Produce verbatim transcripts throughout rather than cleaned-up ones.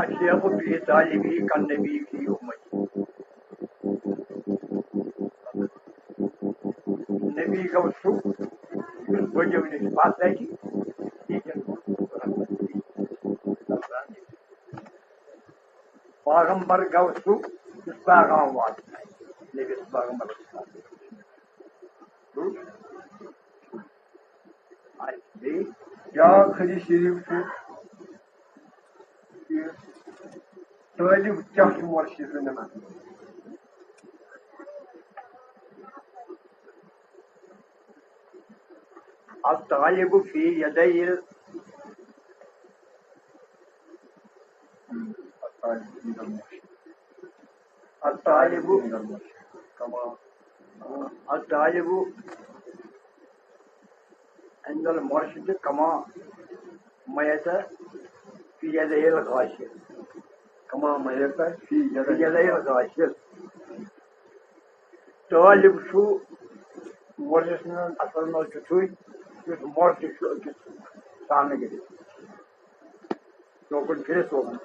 شیخ فی طالبی کن نبی فی امتی۔ نبی گوٚو سُہ، یُس بٔنیو نِش پتھ لگہِ، یہِ کیٛاہ؟ پیغمبر گوٚو سُہ، یُس پیغام واتنایہِ۔ نبی پیغمبر۔ بیٛاکھ حدیث شریف چھُ کہِ طٲلب کیٛاہ چھُ مرشد سٕنٛدِ نظرِ؟ الطالب فی یدی ال-، الطالب کما، الطالب عند المرشد کما میت فی یدی الغاشی۔ کما میت فی یدی الغاشی۔ طٲلب چھُ مرشد سٕنٛدٮ۪ن اَتھن منٛز تیُتھُے، یُتھ مرشد چھُ أکِس سامنہٕ کٔرِتھ۔ توکُن پھِرِتھ توکُن۔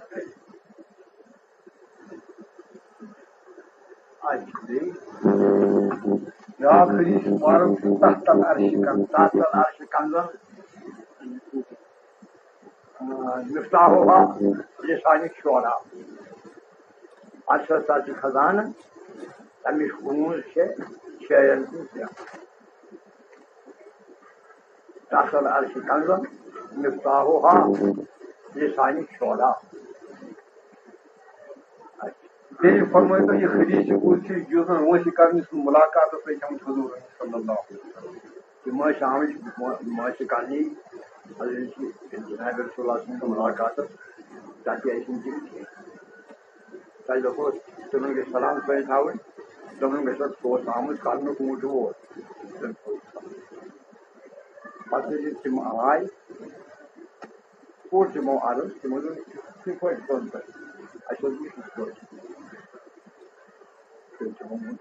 اچھا، بیٚیہِ؟ بیٛاکھ حدیث مبارک چھُ تحت العرش کن-، تحت العرش کنزن، آ، مفتاحها لسان الشعراء۔ عرشس تل چھُ خزانہٕ، تَمِچ کونٛز چھےٚ شٲعرن ہٕنٛز زیوٕ۔ تحت العرش کنزن مفتاحها لسان الشعراء۔ بیٚیہِ فرمٲیتو یہِ حدیث قدسی یُس زن وٲنٛسہِ کرنہٕ سٕنٛز مُلاقاتس سۭتۍ آمٕتۍ حضور صلی اللہ علیہ وسلم۔ تِم ٲسۍ آمٕتۍ وٲنٛسہِ کرنہِ حضرت جناب رسول اللہ سٕنٛدِ مُلاقاتس، تتہِ ٲسۍ نہٕ تِم کینٛہہ۔ تۄہہِ دوٚپوُ، تِمن گژھِ سلام سٲنۍ تھاوٕنۍ، تِمن گژھِ سُہ اوس آمُت کرنہٕ، کوٗت چھُ ووت۔ پتہٕ ییٚلہِ تِم آے، کوٚر تِمو عرض، تِمو دوٚپ، "یِتھ پٲٹھۍ دۄن پٮ۪ٹھ، اَسہِ اوس یہِ یِتھ پٲٹھۍ۔" تہٕ تِمو ووٚن،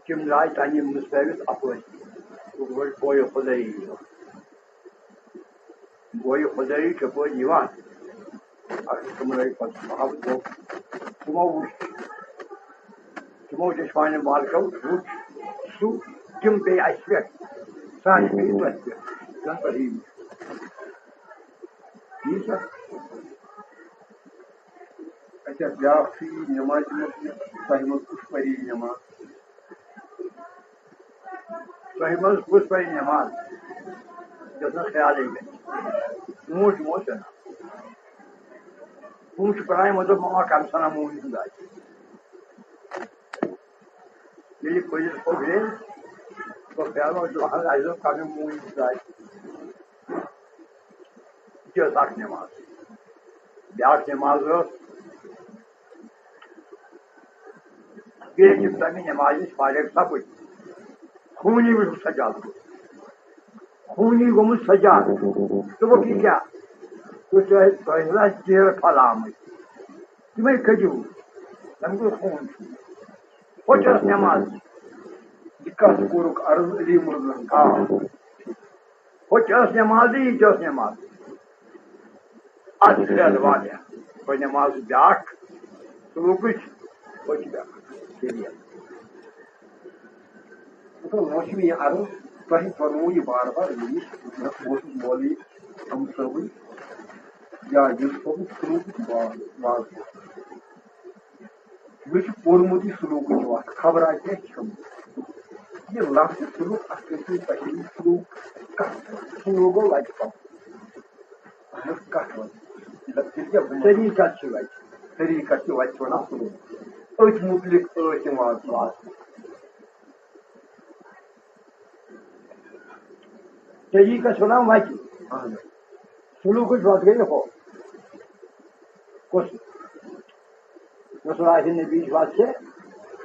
تِم درٛاے تَمہِ مُستٲوِس اَپٲرۍ، یِتھ پٲٹھۍ بویہِ خۄدٲیی یِوان۔ بویہِ خۄدٲیی چھِ پٲٹھۍ یِوان۔ اَکھ أکِس تِمَن لَگہِ پَتہٕ محبت گوٚو۔ تِمو وٕچھ، تِمو چشمانِ مالکو وٕچھ سُہ، تِم پیٚیہِ اَسہِ پٮ۪ٹھ۔ سانہِ پیٚیہِ تۄہہِ پٮ۪ٹھ۔ زَن تۄہی نِش۔ ٹھیٖک چھا؟ اچھا، بیٛاکھ چھُ یہِ نٮ۪مازِ مُتعلِق، تۄہہِ منٛز کُس پَرِ یہِ نٮ۪ماز؟ تۄہہِ منٛز کُس پَرِ نٮ۪ماز؟ یۄس نہٕ خیالٕے گژھِ۔ موٗج موج چھَنہ۔ موٗج چھُ پَران، یِمو دوٚپ، "ماما، کَم سَنا موٗج ہُنٛد آسہِ۔" ییٚلہِ پٔزِس پھوٚک ہے، تو خیال اوس، اَسہِ دوٚپ، "کَم موٗج ہُنٛد آسہِ۔" یہِ ٲس اَکھ نٮ۪ماز۔ بیٛاکھ نٮ۪ماز ٲس، ییٚلہِ تِم تَمہِ نٮ۪مازِ نِش فارغ سَپٕدۍ، خوٗنی وٕچھُکھ سجاد گوٚمُت۔ خوٗنی گوٚمُت سجاد۔ دوٚپُکھ، "یہِ کیٛاہ؟ تُہۍ چھِو اَسہِ، تۄہہِ چھِو اَسہِ چیرٕ پھۄلامٕتۍ۔ تِمَے کٔرِو۔" تَمہِ گوٚو خوٗن چھُ۔ ہوٚچھ ٲس نٮ۪ماز۔ یہِ کَتھ کوٚرُکھ عرض علی مرزن۔ آ۔ ہوٚچھ ٲس نٮ۪مازٕے، یہِ تہِ ٲس نٮ۪ماز۔ اَتھ چھِ فعل واقع۔ گوٚو نٮ۪ماز بیٛاکھ، سلوٗکٕچ، ہوٚچھ بیٛاکھ۔ شریعت۔ مطلب، وۄنۍ چھُ مےٚ یہِ عرض، تۄہہِ فرموو یہِ بار بار، یہِ نِش، بہٕ اوسُس مولوی احمد صٲبٕنۍ یا یُس صٲبُن سلوٗکٕچ واز-، واضح۔ مےٚ چھُ پوٚرمُت یہِ سلوٗکٕچ وَتھ، خبر آسہِ کیٛاہ چھُم۔ یہِ لفظ سلوٗک، اَتھ کٔرِو تُہۍ پَتہٕ یہِ سلوٗک کَتھ وَنان؟ سلوٗک گوٚو لَگہِ پَتہٕ۔ اَہَن حظ، کَتھ وَنان؟ تیٚلہِ کیٛاہ گوٚو؟ طریٖقہ چھُ لَگہِ۔ طریٖقہ چھُ وَتہِ وَنان سلوٗک۔ أتھۍ مُتعلِق ٲسۍ یِم واز-، واز۔ طریٖقہ چھُ وَنان وَتہِ۔ اَہَن حظ۔ سلوٗکٕچ وَتھ گٔے ہُہ۔ کُس؟ یۄس راہہِ نبی چھِ وَتھ چھِ،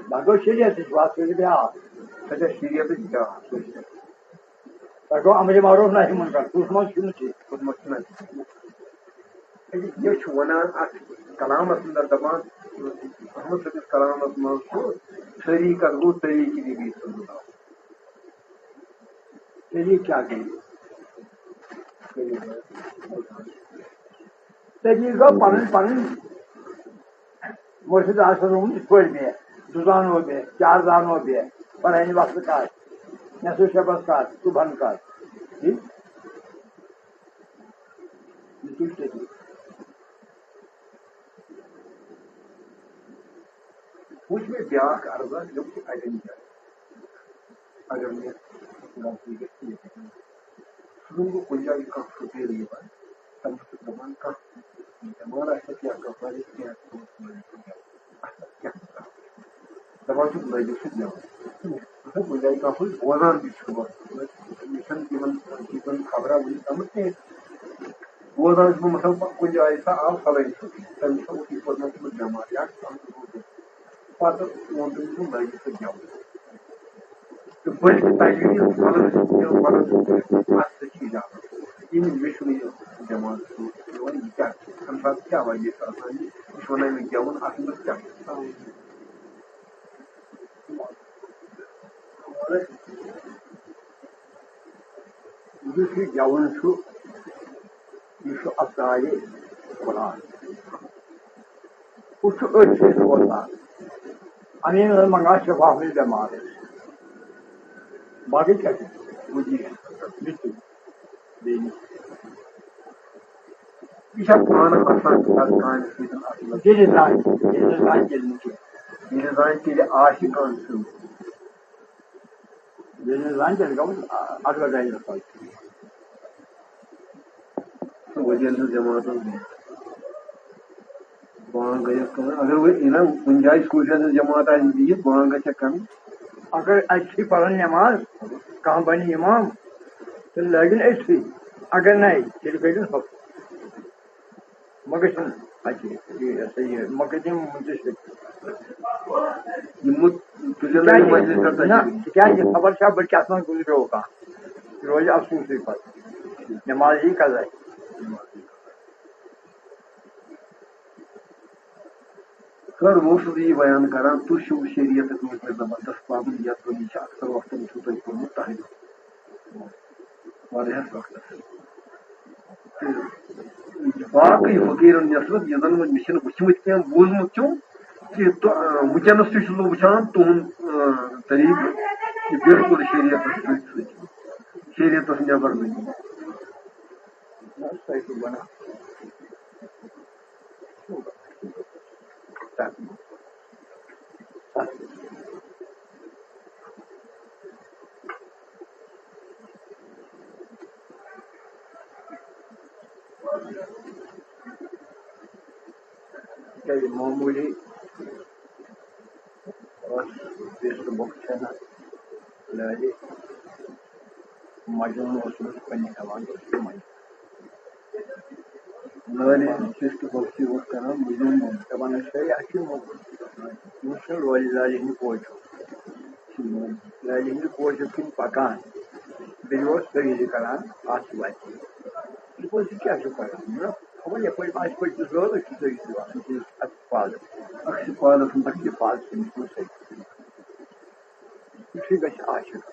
بَغٲر شریعتٕچ وَتھ چھِ بیٛاکھ۔ سۄ چھےٚ شریعتٕچ بیٛاکھ۔ تۄہہِ گوٚو اَمرِ معروٗف نہی مُنکر، کُس منٛز چھُنہٕ ٹھیٖک، کُس منٛز چھُنہٕ ٹھیٖک۔ یہِ چھُ وَنان اَتھ کلامَس اَندَر دَپان، احمد صٲبِس کلامَس منٛز چھُ طریٖقَس گوٚو طریٖقہٕ نبی صلی اللہ علیہ وسلم۔ طریٖقہٕ کیٛاہ گٔے؟ تٔتی گوٚو پنٕنۍ پنٕنۍ مُرشِد آسان روٗمٕتۍ یِتھ پٲٹھۍ مےٚ، دُزانو مےٚ، چار زانو مےٚ، پرانہِ وقتہٕ کَر، نٮ۪صف شبس کَر، صُبحن کَر۔ ٹھیٖک؟ یہِ تُج تٔتی۔ وٕچھ مےٚ بیٛاکھ عرضا، یِم چھِ اَڑٮ۪ن جایَن۔ اگر مےٚ غلطی گژھِ، یہِ گژھِ۔ سُہ زَن گوٚو کُنہِ جایہِ کانٛہہ فقیٖر یِوان، تٔمِس چھُ دَپان کانٛہہ بٮ۪مار آسہِ یا کانٛہہ مَرِ، کینٛہہ، کینٛہہ، کینٛہہ۔ دَپان چھُکھ لٲگِو سُہ گٮ۪وُن۔ مطلب، کُنہِ جایہِ کانٛہہ کُنہِ بوزان تہِ چھُ، مےٚ چھَنہٕ تِمَن چیٖزَن خبرا وٕنہِ آمٕژ کینٛہہ۔ بوزان چھُس بہٕ، مثلاً، کُنہِ جایہِ سا آو فلٲنۍ صٲب، تٔمِس چھُ اوسمُت کوٚرمُت بٮ۪مار یا کانٛہہ تہِ گوٚو۔ پَتہٕ ووٚن تٔمۍ، دوٚپُن، لٲگِو سا گٮ۪وُن۔ تہٕ بٔلۍ تَجویٖز وَنان چھِ، یہِ وَنان چھِ، اَتھ سۭتۍ چھِ اِجازت۔ یہِ نہٕ مےٚ چھُنہٕ یہِ دٮ۪ماغَس منٛز یِوان، یہِ کیٛاہ چھُ؟ اَمہِ ساتہٕ کیٛاہ وجہ چھُ آسان؟ یہِ چھُ وَنان، مےٚ گٮ۪وُن، اَتھ منٛز کیٛاہ چھُ؟ یُس یہِ گٮ۪وُن چھُ، یہِ چھُ اَفزایہِ قرآن۔ ہُہ چھُ أتھۍ سۭتۍ روزان۔ اَمی منٛز منٛگان شفا ہٕنٛز بٮ۪مارِ۔ باقٕے کیٛاہ چھُ؟ وجوٗد چھُ۔ یہِ تہِ۔ بیٚیہِ۔ یہِ چھا پانہٕ آسان کَتھ کامہِ سۭتۍ اَصلَس؟ ییٚلہِ زانہِ، ییٚلہِ نہٕ زانہِ، تیٚلہِ نہٕ کینٛہہ۔ ییٚلہِ زانہِ، تیٚلہِ آسہِ کانٛہہ سیُن۔ ییٚلہِ نہٕ زانہِ، تیٚلہِ گوٚو advertise۔ سُہ ؤلِین ہٕنٛز جماعت ٲس بِہِتھ۔ بانٛگ گٔیَکھ کَران۔ اگر وۄنۍ یہِ نا کُنہِ جایہِ صوٗفیَن ہٕنٛز جماعت آسہِ بِہِتھ، بانٛگ گژھِ کَرٕنۍ۔ اگر اَتہِ چھِ پَران نٮ۪ماز، کانٛہہ بَنہِ اِمام، تیٚلہِ لٲگِن أتھی۔ اگر نَے، تیٚلہِ کٔرِن ہُہ۔ مہ گٔژھِن اَتہِ یہِ، یہِ ہسا یہِ، مہ گٔژھِن مُنتشر۔ یہِ مُت-، تُلِن نہٕ یہِ مجلس پٮ۪ٹھ نہ، تشریٖف۔ تِکیٛازِ خبر چھا بٔلکہِ اَتھ منٛز گُزریو کانٛہہ۔ یہِ روزِ افسوٗسٕے پَتہٕ۔ نٮ۪ماز یی قضا۔ سر، بہٕ اوسُس یی بیان کران، تُہۍ چھِو شریعتس منٛز زبردست پابند، یتھ زن یہِ چھِ اکثر وقتن چھُو تۄہہِ کوٚرمُت تحریٖف۔ واریاہس وقتس۔ تہٕ باقٕے فقیٖرن نٮ۪صبت، یہِ زن وۄنۍ مےٚ چھِنہٕ وٕچھمٕتۍ کینٛہہ، بوٗزمُت چھُم، کہِ تُ-، آ، وٕنکیٚنس تہِ چھُس بہٕ وٕچھان تُہُنٛد، آ، طریٖقہٕ، یہِ بِلکُل شریعتس سۭتۍ سۭتۍ، شریعتس نٮ۪بر نہٕ۔ تِکیٛازِ معموٗلی ٲس، Facebook چھَنہٕ لٲرِتھ، مجنوٗن اوس نہٕ پننہِ ہٮ۪وان، اوس تِمَے۔ لٲرِتھ Facebook چھِ اوس کران مجنوٗن، دَپان ٲسۍ، "ہے، اَسہِ چھُ موقعہٕ، یہِ چھُ لورِ لالہِ ہِنٛدِ کوچُک، لالہِ ہِنٛدِ کوچُک کِنۍ پکان۔" بیٚیہِ اوس تٔمِس یہِ کران اَتھ وَتہِ۔ دوٚپُس، "یہِ کیٛاہ چھُ کران؟ نہ، خبر یَپٲرۍ ما آسہِ پٔتمِس روزَس چھُ تٔمِس دِوان، أمِس چھِ اَتھ پالَس، اَتھ چھِ پالَس منٛز، اَتھ چھِ پالَس تٔمِس منٛز سۭتۍ۔ یہِ چھُے گژھِ عاشق۔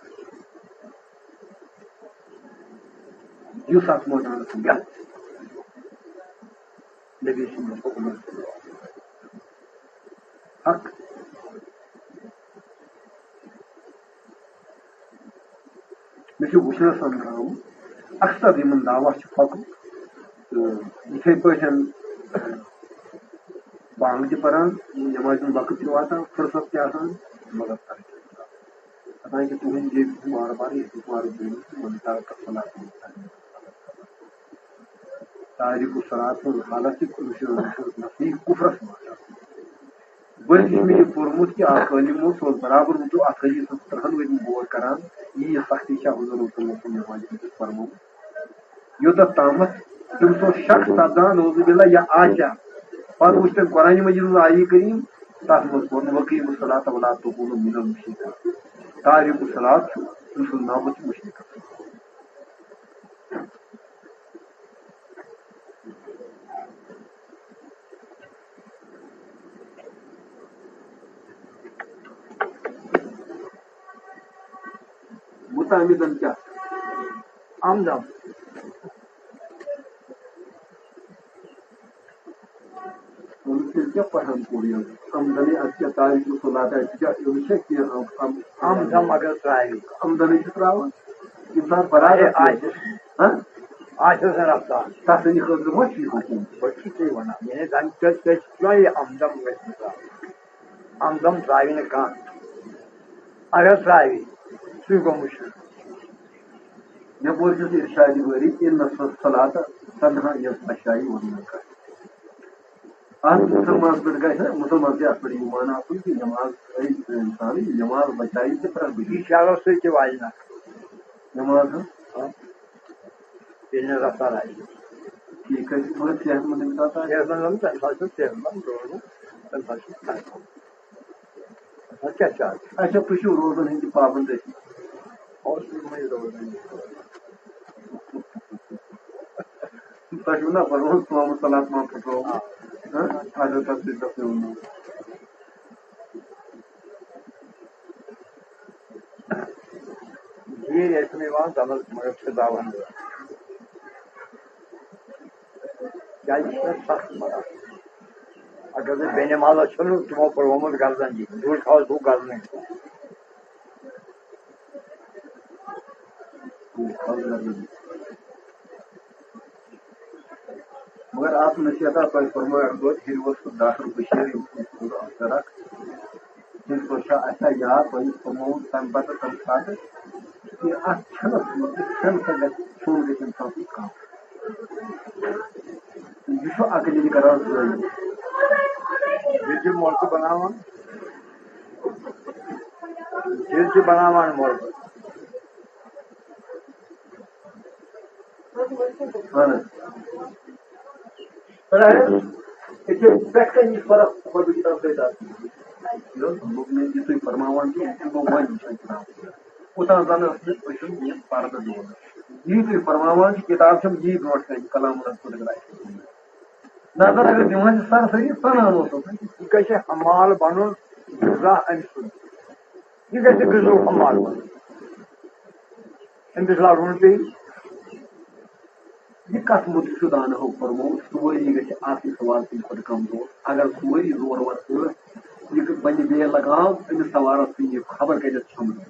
یُس اَتھ مٲدانَس منٛز گژھِ، نبی سُنٛد حُکمَس حق۔" مےٚ چھُ وٕچھنَس منٛز آمُت، اکثر یِمن دعویٰ چھُ پھۄکُن۔ تہٕ یِتھَے پٲٹھۍ بانٛگ تہِ پَران، نٮ۪مازِ ہُنٛد وقت تہِ واتان، فُرصت تہِ آسان، مگر تَتھ چھُ آسان۔ حالانکہِ تُہٕنٛدۍ جیبہِ چھِ بار بار ییٚتہِ بار بٔرمٕتۍ، وۄنۍ تارکَ صلاۃ۔ تارک الصلاۃ سٕنٛز حالت چھِ، یہِ چھُ، یہِ چھُ نزدیٖک کُفرَس منٛز۔ بٔلۍ چھُ مےٚ یہِ پوٚرمُت کہِ اکھ عٲلِم اوس، سُہ اوس برابر وُچھِو اَتھ حدیٖثَس تٕرٛہَن ؤرۍ یَن غور کران، یہِ یہِ سختی چھا حضور صلی اللہ علیہ وسلم نٮ۪مازِ منٛز فرمٲومٕژ۔ یوٚتَتھ تامَتھ تٔمِس اوس شک سپدان، نعوذ باللہ، یہِ آسیا۔ پَتہٕ وُچھ تٔمۍ قرآنِ مجیٖد منٛز آیہِ کریم، تَتھ منٛز کوٚر نہٕ "وَأَقِیمُوا الصَّلَاةَ وَلَا تَكُونُوا مِنَ الْمُشْرِكِينَ"۔ تارک الصلاۃ چھُ، تٔمۍ سُنٛد ناو چھُ مُشرِک۔ مُتعمِدن کیٛاہ؟ عمدن۔ کیٛاہ پَران کوٚر یہِ؟ آمدنی اَتھ کیٛاہ تاریخ صلات آسہِ، یہِ کیٛاہ، أمِس چھا کینٛہہ آم-، آم-، آمدن اگر ترٛاوِ۔ آمدنی چھِ ترٛاوان، ییٚمہِ ساتہٕ برابر آسہِ، آسہِ۔ ہاں؟ آسہِ حظ رفتار۔ تَتھ سٕنٛدِ خٲطرٕ ما چھُ یہِ حُکُم؟ بہٕ چھُس ژےٚ وَنان، یعنی زَن تۄہہِ، تۄہہِ چھُ یہِ آمدن گژھِ نہٕ ترٛاوُن۔ آمدن ترٛاوِ نہٕ کانٛہہ۔ اگر ترٛاوِ، سُے گوٚو مُشرِک۔ یَپٲرۍ چھُس ارشادِ بٲری، اِنَّ الصَّلَاةَ تَنْہَا عَنِ الْفَحْشَاءِ وَالْمُنکَرِ۔ اَتھ مُسلمانَس پٮ۪ٹھ گژھِ نہ، مُسلمان تہِ اَتھ پٮ۪ٹھ ایٖمان آسُن کہِ نٮ۪ماز پَرِ اِنسانٕے، نٮ۪ماز بَچاوِ ژےٚ پرٛٮ۪تھ بٔڑِس۔ یہِ شہرَس سۭتۍ تہِ والہِ نہ۔ نٮ۪ماز ہٕنٛز۔ ییٚلہِ نہٕ رفتار آسہِ۔ ٹھیٖک حظ چھُ، مگر صحت مند أمِس آسان۔ صحت مند، تَمہِ ساتہٕ چھُ صحت مند روزُن، تَمہِ ساتہٕ چھُ فرق۔ اَتھ کیٛاہ چھُ آز؟ اچھا، تُہۍ چھِو روزان ہٕنٛدۍ پابنٛد أسۍ۔ اوس نہٕ وۄنۍ روزان۔ تۄہہِ چھُو نا پَرُن، تھومُت صلات ما پھٕٹروومُت؟ ہاں؟ اَدٕ حظ، تَتھ سۭتۍ گژھِ نہٕ وُنہِ۔ گیٖرۍ ٲسۍ نہٕ یِوان زَنَس، مگر چھِ زالان یِوان۔ کیٛازِ یہِ چھُنہٕ سَخ پَران۔ اگر نہٕ بے نمازَس چھُنہٕ تِمو پوٚرمُت گردن دِنۍ، دوٗرِ تھاوَس بہٕ گردنٕے۔ مگر اَتھ نصیحتہ تۄہہِ فرمٲو اَکہِ دۄہ، ہیٚرِ اوسُس ڈاکٹر بشیٖر، ییٚمۍ سُنٛد کوٗر اَکھ کَرَکھ۔ تٔمۍ سوٗنٛچ، اَسہِ چھا یاد، تۄہہِ فرمووُ تَمہِ پَتہٕ تَمہِ ساتہٕ کہِ اَتھ کھٮ۪نَس منٛز، کھٮ۪ن سا گژھِ، کھیوٚن گژھِ اِنسان سُنٛد کَم۔ یہِ چھُ عقلہِ تہِ کَران ضٲیِع۔ یہِ چھُ مۄٹہٕ بَناوان، یہِ چھُ بَناوان مۄٹہٕ۔ اہن حظ۔ پرٛایس، یہِ چھِ پٮ۪ٹھ کَنہِ یہِ فرق خۄدٕچ تَتھ سۭتۍ آسان۔ یہِ حظ لوٚگ مےٚ یہِ تُہۍ فرماوان چھِو، یہِ گوٚو وۄنۍ وٕچھان کِتاب۔ اوٚتام زَن ٲس مےٚ أچھَن یہِ پَردٕ دِوان۔ یہِ تُہۍ فرماوان چھِ، کِتاب چھَم یی برونٛٹھ کَنہِ، کلام رب قدرت۔ نظر اگر دِوان چھِ سرسٔری، ژَنان اوس اوٚتَن۔ یہِ گژھِ حمال بَنُن غذا أمۍ سُنٛد۔ یہِ گژھِ غذا حمال بَنُن۔ أمِس لَڑُن پیٚیہِ۔ یہِ کَتھ مُتعلِق چھُ دانہو فرمومُت، سورُے گژھِ آسٕنۍ سوال تَمہِ کھۄتہٕ کمزور۔ اگر سورُے زورور ٲس، یہِ بَنہِ بے لگام، أمِس سوارَس پیٚیہِ یہِ خبر کَتٮ۪تھ چھۄمبنہٕ۔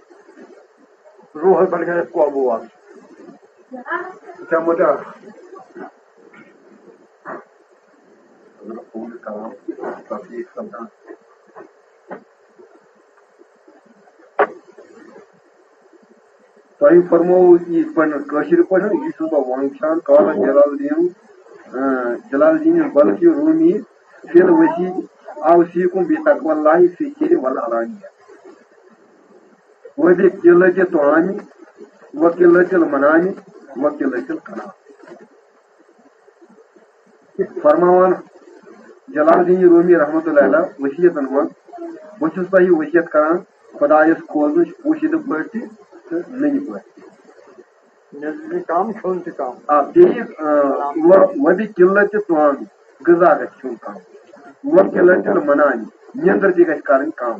روحَس پٮ۪ٹھ گژھِ قوبوٗ آسُن۔ اچھا، مُجاہ۔ حضرت قول کرام، تفریح سمجھان۔ تۄہہِ فرمووُ یِتھ پٲٹھۍ کٲشِر پٲٹھۍ، یہِ چھُس بہٕ وَنان، قال جلال الدین، آ، جلال الدین بلخی رومی فی الوسیع، اوصیکم بتقوی اللہ فی السر والعلانیہ، و بقلۃ الطعام، و قلۃ المنام، و قلۃ الکلام۔ فرماوان جلال الدین رومی رحمۃ اللہ علیہ وصیتن منٛز، بہٕ چھُس تۄہہِ وصیت کران خۄدایس کھوژنٕچ، پوشیدٕ پٲٹھۍ تہِ تہٕ نٔنۍ پٲٹھۍ تہِ۔ نیٚنٛدرِ کم، کھیوٚن تہِ کم۔ آ، بیٚیہِ، آ، و-، وَبہِ قِلَّتِ طعام، غذا گژھِ کھیوٚن کم۔ وَقِلَّتِ المنام، نیٚنٛدٕر تہِ گژھِ کَرٕنۍ کم۔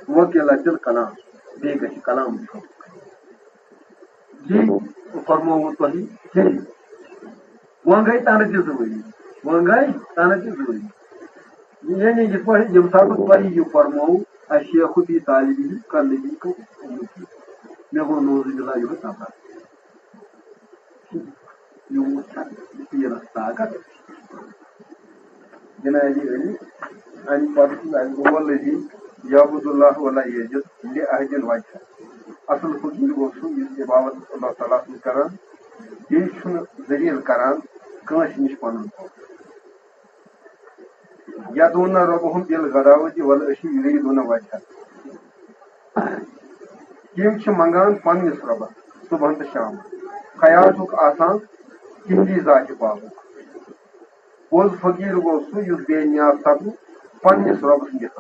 وَقِلَّتِ الکلام، بیٚیہِ گژھِ کلام کم۔ یی فرمووُ تۄہہِ، یی۔ وۄنۍ گٔے تَنہٕ تہِ زٕ ؤری، وۄنۍ گٔے تَنہٕ تہِ زٕ ؤری۔ یعنی یِتھ پٲٹھۍ ییٚمہِ ساتہٕ تۄہہِ یہِ فرمووُ، الشیخ فی طالبہ کالنبی کالمتی۔ مےٚ گوٚو نعوذ باللہ یِہوٚے تباہ۔ یوٗت چھا پیٖرَس طاقت؟ جنابِ علی، اَمہِ پتہٕ چھُ اَسہِ، هو الذی یعبد اللہ ولا یجد لأحد وجہہ۔ اصل فقیٖر گوٚو سُہ یُس عبادت اللہ تعالیٰ سٕنٛز کران، بیٚیہِ چھُنہٕ ذلیل کران کٲنٛسہِ نِش پنُن پان۔ یدعون ربہم بالغداۃ والعشی یریدون وجہہ۔ تِم چھِ منٛگان پننِس رۄبس صبحن تہٕ شامن۔ خیال چھُکھ آسان تِہنٛدی ذاتِ پاکُک۔ پوٚز فقیٖر گوٚو سُہ یُس بے نیاز سپدِ پننِس رۄبس نِش۔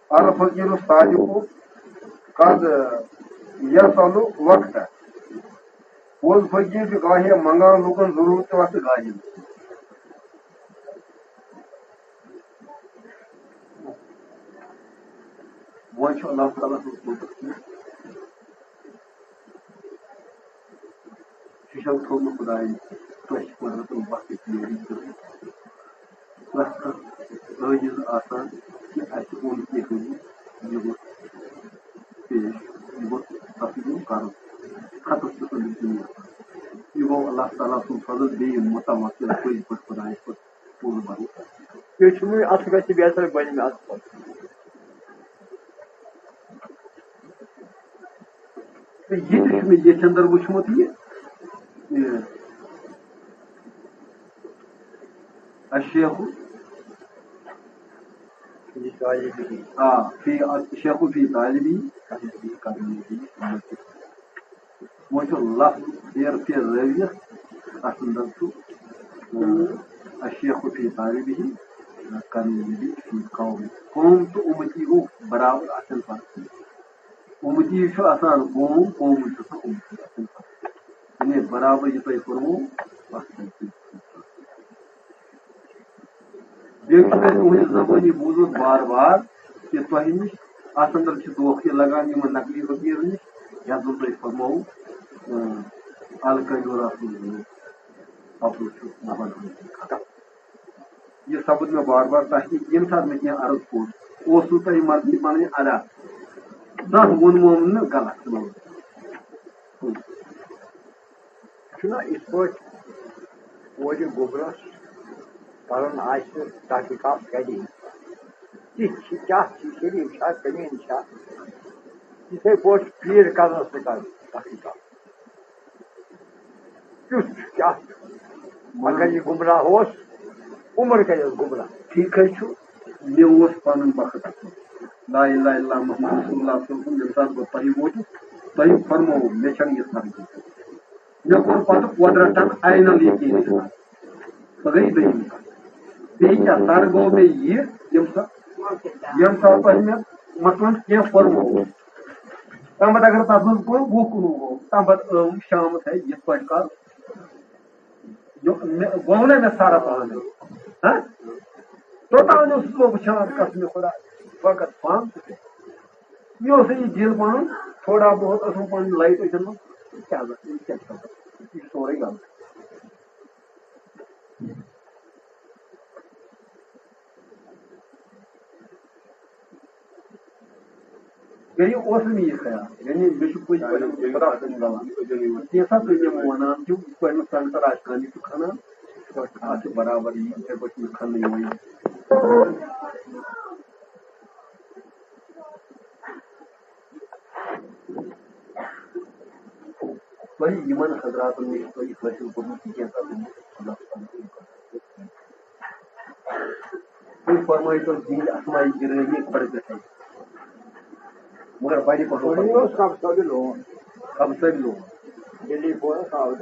الفقیر الصادق قد یسأل وقتہ۔ پوٚز فقیٖر چھُ گاہے منٛگان لوٗکن ضروٗرت تہٕ وقتہٕ گاہے۔ وۄنۍ چھُ اللہ تعالیٰ سٕنٛز قدرت۔ چھَو تھوٚومُت خۄدایَن تۄہہِ چھِ قۄدرَتَن وقتٕچ یٲری کٔرمٕژ۔ پرٛٮ۪تھ کانٛہہ عٲجِز آسان کہِ اَسہِ اوٚن کینٛہہ کٔرِتھ، یہِ گوٚژھ پیش، یہِ گوٚژھ تَتھ یُن کَرُن۔ خطس چھُ أمِس دُنیا۔ یہِ گوٚو اللہ تعالیٰ سُنٛد فضل، بیٚیہِ مُتوکِل پٔزۍ پٲٹھۍ خۄدایَس پٮ۪ٹھ پوٗرٕ بھروسہٕ۔ یہِ چھُ وۄنۍ اَتھ گژھِ بہتر بَنہِ مےٚ اَتھ پٮ۪ٹھ۔ تہٕ یہِ تہِ چھُ مےٚ ییٚتھۍ اندر وُچھمُت یہِ، یہِ الشیخ، یہِ طالبی۔ آ، فی، الشیخ فی طالبی، وۄنۍ چھُ لفظ پھیر پھیر رٲوِتھ، اَتھ اندر چھُ، اۭں، الشیخ فی طالبی، کالبی فی قوم۔ قوم تہٕ اُمتی گوٚو برابر، اَتھ چھَنہٕ فرق کینٛہہ۔ اُمتی چھُ آسان قوم، قوم چھُ آسان اُمتی، اَتھ چھَنہٕ فرق۔ یعنی برابر یہِ تۄہہِ کوٚروٕ، اَتھ چھَنہٕ فرق۔ بیٚیہِ چھُ مےٚ تُہٕنٛدِ زبٲنی بوٗزمُت بار بار کہِ تۄہہِ نِش اَتھ اندر چھِ دھوکہٕ لگان یِمن نقلی فقیٖرن نِش، یَتھ زَن تۄہہِ فرمووُ، اۭں، القیوٗ رسول۔ اَپُز چھُ نبن ہُنٛد۔ یہِ سپُد مےٚ بار بار تۄہہِ نِش، ییٚمہِ ساتہٕ مےٚ کینٛہہ عرض کوٚر، اوسوٕ تۄہہِ مرضی پنٕنۍ ادا۔ زانٛہہ ووٚنمو نہٕ غلط۔ چھُنہ یِتھ پٲٹھۍ کورِ گوٚبرَس کَرُن آسہِ تحقیٖقات کَرِ اِنسان۔ تِتھۍ چھِ، کیٛاہ چھِ، شریٖف چھا، کٔمیٖن چھا، یِتھَے پٲٹھۍ پیٖر کَرنَس تہِ کَرُن تحقیٖقات۔ کیُتھ چھُ، کیٛاہ چھُ؟ اگر یہِ گُمراہ اوس، عمر کَریس گُمراہ۔ ٹھیٖک حظ چھُ، مےٚ اوس پَنُن وقت۔ لا الہ الا اللہ محمد رسول اللہ صلی اللہ علیہ وسلم، ییٚمہِ ساتہٕ بہٕ تۄہہِ ووتُس، تۄہہِ فرمووُ، مےٚ چھَنہٕ یہِ سَمجھی۔ مےٚ کوٚر پَتہٕ قۄدرَتَن عین الیقین اِنکار۔ سۄ گٔے دوٚیِم کَتھ۔ بیٚیہِ کیٛاہ، سَر گوٚو مےٚ یہِ، ییٚمہِ ساتہٕ، ییٚمہِ ساتہٕ تۄہہِ مےٚ، مثلاً، کینٛہہ فرمووُ، تَمہِ پَتہٕ اگر تَتھ منٛز گوٚو وُہ کُنوُہ گوٚو، تَمہِ پَتہٕ ٲم شامَس ہے یِتھ پٲٹھۍ کَر۔ یہِ مےٚ گوٚو نہ مےٚ سَرَس اَنُن؟ ہہ؟ توٚتام اوسُس بہٕ وٕچھان قسمِ خۄدا، فقط پانہٕ تہٕ تہِ۔ مےٚ اوس یہِ دِل پَنُن تھوڑا بہت ٲسٕم پَنٕنۍ لایِٹ أچھَن منٛز، کیٛاہ گژھِ، یہِ کیٛاہ چھُ گژھان؟ یہِ چھُ سورُے غلط۔ یعنی اوس نہٕ مےٚ یہِ خیال، یعنی مےٚ چھُ پٔزۍ پٲٹھۍ خۄدا سُنٛد غلط۔ کینٛژھا تُہۍ تِم وَنان چھِو، یِتھ پٲٹھۍ نہٕ سنٛگتر آسہِ کانٛہہ، یہِ چھُ کھنان، اَتھ چھُ برابر یی، یِتھَے پٲٹھۍ چھُ مےٚ کھننہٕ یِوان یہِ۔ تۄہہِ یِمن حضراتن نِش تۄہہِ حٲصِل کوٚرمُت یہِ کینٛژھا تُہۍ تُہۍ فرمٲیِو تۄہہِ تِہنٛدِ اسماء گِرٲمی کھۄڈٕ پٮ۪ٹھَے۔ مگر بڑِ پہن پہن۔ اوس کب صٲبہِ لون۔ کب صٲبہِ لون۔ دِلی پورس آو۔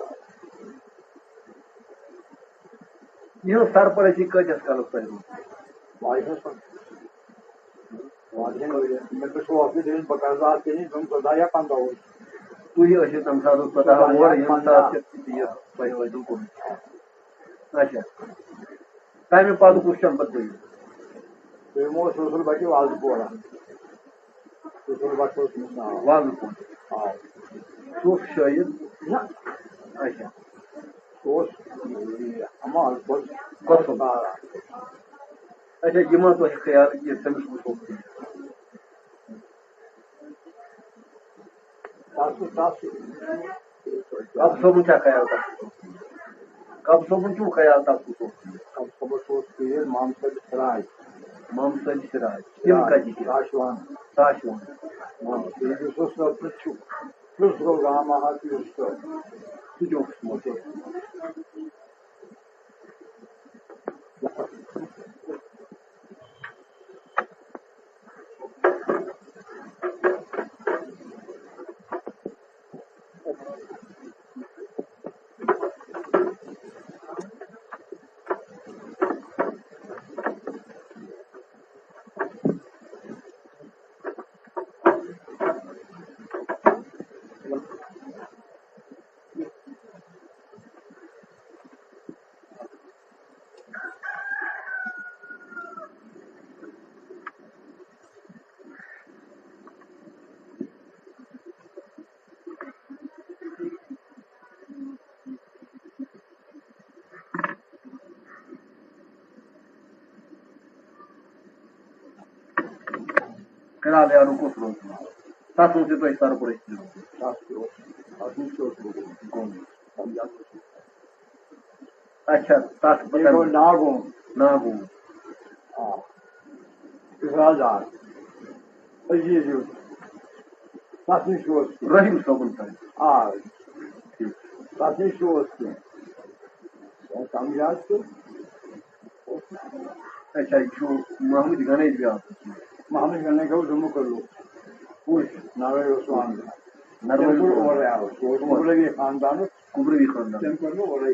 یہِ سرپرستی کۭتِس کالس تۄہہِ روٗز؟ واریاہس کالس۔ واریاہن ؤرین۔ مےٚ دوٚپ، سُہ اوس نہٕ دِوان، بہٕ کَرٕ زٕ ہَتھ تہِ نہٕ، تِم ژۄداہ یا پنٛداہ ؤری۔ تُہۍ ٲسِو تَمہِ ساتہٕ ژۄداہ ژۄداہ یا وُہُر، ییٚمہِ پنٛداہ۔ ساتہٕ تہِ یہِ تۄہہِ وٲتِو کوٚرمُت۔ اچھا۔ تَمہِ پَتہٕ کُس چھُ اَمہِ پَتہٕ دوٚیِم؟ دوٚیِم اوس رسول بَٹہِ وازٕ پورہ۔ رسول بَٹ اوس تٔمِس ناو۔ وازٕ پورہ۔ آ۔ سُہ اوس شٲعر؟ نہ۔ اچھا۔ سُہ اوس یہِ حمال قۄسُم۔ قۄسُم۔ آ۔ اچھا، یہِ ما تۄہہِ خیال کہِ تٔمِس وٕچھو؟ تَس، تَس۔ کب صٲبُن چھا خیال تَس؟ کب صٲبُن چھُو خیال تَس کُس اوس؟ کب صٲبَس اوس پیٖر محمد صٲب سراج۔ محمد صٲب سراج۔ تِم سراج، کَتہِ چھِ؟ تاشوان۔ تاشوان۔ آ، پیٖر یُس اوس، سُہ اوس چھُ۔ یُس گوٚو گام اَکھ یُس تہٕ۔ سُہ تہِ اوس موجود۔ جناب یارو کُس روزناو؟ تَتھ منٛز تہِ تۄہہِ سرپرستی روزُن۔ تَتھ تہِ اوس، تَتھ منٛز تہِ اوس روزُن۔ گوٚو۔ اچھا، تَتھ یہِ گوٚو ناگوم۔ ناگوم۔ آ۔ اِفراز آ۔ عزیز یُس۔ تَتھ نِش اوس۔ رحیم صٲبُن تام۔ آ۔ تَتھ نِش اوس کینٛہہ۔ سَمجھ حظ تہٕ۔ اچھا، یہِ چھُ محمد غنی بیٛاکھ۔ محمد غنی گوٚو جموں کلو۔ کُس؟ نروے اوس وَنان۔ نروے تٔمۍ کوٚر اوس۔ اورَے آو۔ سُہ اوس کُبروی خاندانُک۔ کُبروی خاندان۔ تٔمۍ کوٚر نہٕ اورَے۔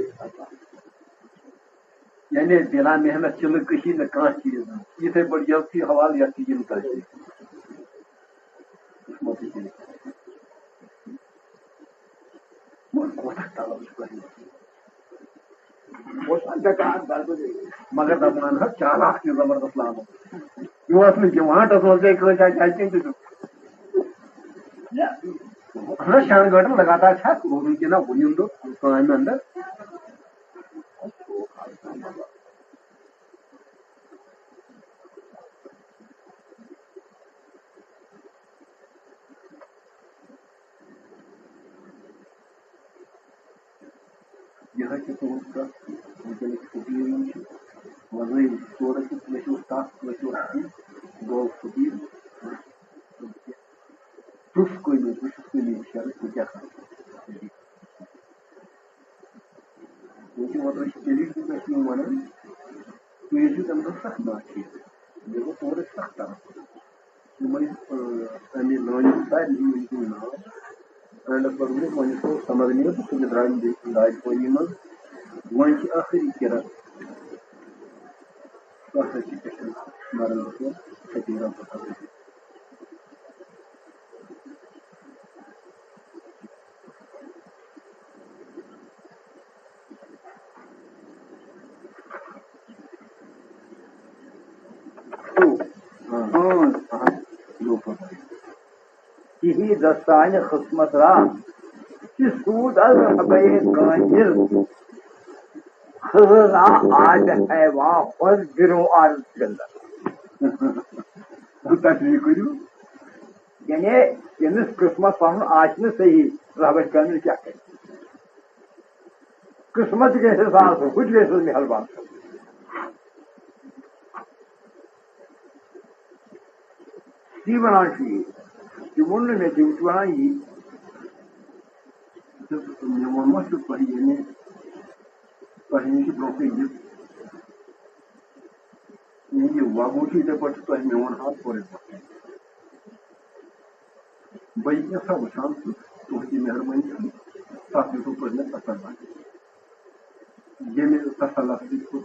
یعنی بِلا محنت چھِنہٕ کٔشیٖرِ نہٕ کانٛہہ چیٖز۔ یِتھَے پٲٹھۍ یَتھ تہِ حوالہٕ، یَتھ تہِ یِم تۄہہِ۔ قٕسمَتٕے چھِ۔ وۄنۍ کوتاہ طلب چھُ تۄہہِ؟ اوس نہ بیکار دَزٕ۔ مگر دَپان حظ چالاک چھُ زبردست لاگُن۔ یہِ اوس نہٕ دِوان ٹَس منٛز گٔے کٲنٛسہِ اَتہِ اَتہِ کِنۍ تہِ چھُ۔ اہن حظ، شٮ۪ن گٲنٛٹَن لگاتار چھا روزُن کِنہٕ نہ وُنیُن دۄہ کامہِ اَندَر؟ یہِ حظ چھِ تُہُنٛد کَتھ، وٕنکیٚنَس چھُٹی یِم چھِ وۄزٲیِم، ژورَس چھِ، کٲنٛسہِ اوس تَپھ، کٲنٛسہِ اوس ہُہ، گوٚو چھُٹی۔ ژٕ چھُس کُنہِ، بہٕ چھُس کُنہِ شَرٕچ، بہٕ کیٛاہ کَرٕ؟ وٕنکیٚن اوترٕ چھِ تیٚلہِ تہِ مےٚ چھِ یِم وَنان، تُہۍ ٲسِو تَمہِ دۄہ سَخ ناٹھیٖک۔ مےٚ گوٚو تورٕ سَخ طرف۔ یِمَن، اَ، اَمہِ نانہِ سارنٕے ہُنٛد ناو۔ اینڈَس پَتہٕ ووٚنُکھ، وۄنۍ چھُ سَمَر نِیَت تہٕ سُہ تہِ درٛاے بیٚیہِ دارِ پٲنی منٛز۔ وۄنۍ چھِ ٲخری کِرَت۔ سُہ ہسا چھِ پٮ۪ٹھٕ مَران تہٕ فقیٖرَن پَتہٕ۔ تِہی دستانِ قٕسمت را، تہِ سوٗد از رہبے کٲنِل۔ خزانہ آب حیوان خۄش برو عرض گندر۔ تشریح کٔرِو۔ یعنی ییٚمِس قٕسمت پَنُن آسہِ نہٕ صحیح، رہبر کٲمِل کیٛاہ کَرِ؟ قٕسمت تہِ گژھِ اَسہِ آسُن، ہُہ تہِ گژھِ اَسہِ مہربان۔ تی وَنان چھُ یہِ۔ تہِ ووٚن نہٕ مےٚ، تِم چھِ وَنان یی۔ تہٕ مےٚ ووٚنمَس تہٕ تۄہہِ ییٚلہِ تۄہہِ نِش چھُ برونٛہہ کَنہِ یہِ، یہِ وَگُن چھُ یِتھَے پٲٹھۍ چھُ تۄہہِ میون حال پوٗرٕ پٲٹھۍ۔ بہٕ یہِ کینٛژھا وٕچھان چھُس، تُہٕنٛدِ مہربٲنی سۭتۍ، تَتھ دیُتوٕ تۄہہِ مےٚ تسلا۔ ییٚمہِ تسلا سۭتۍ بہٕ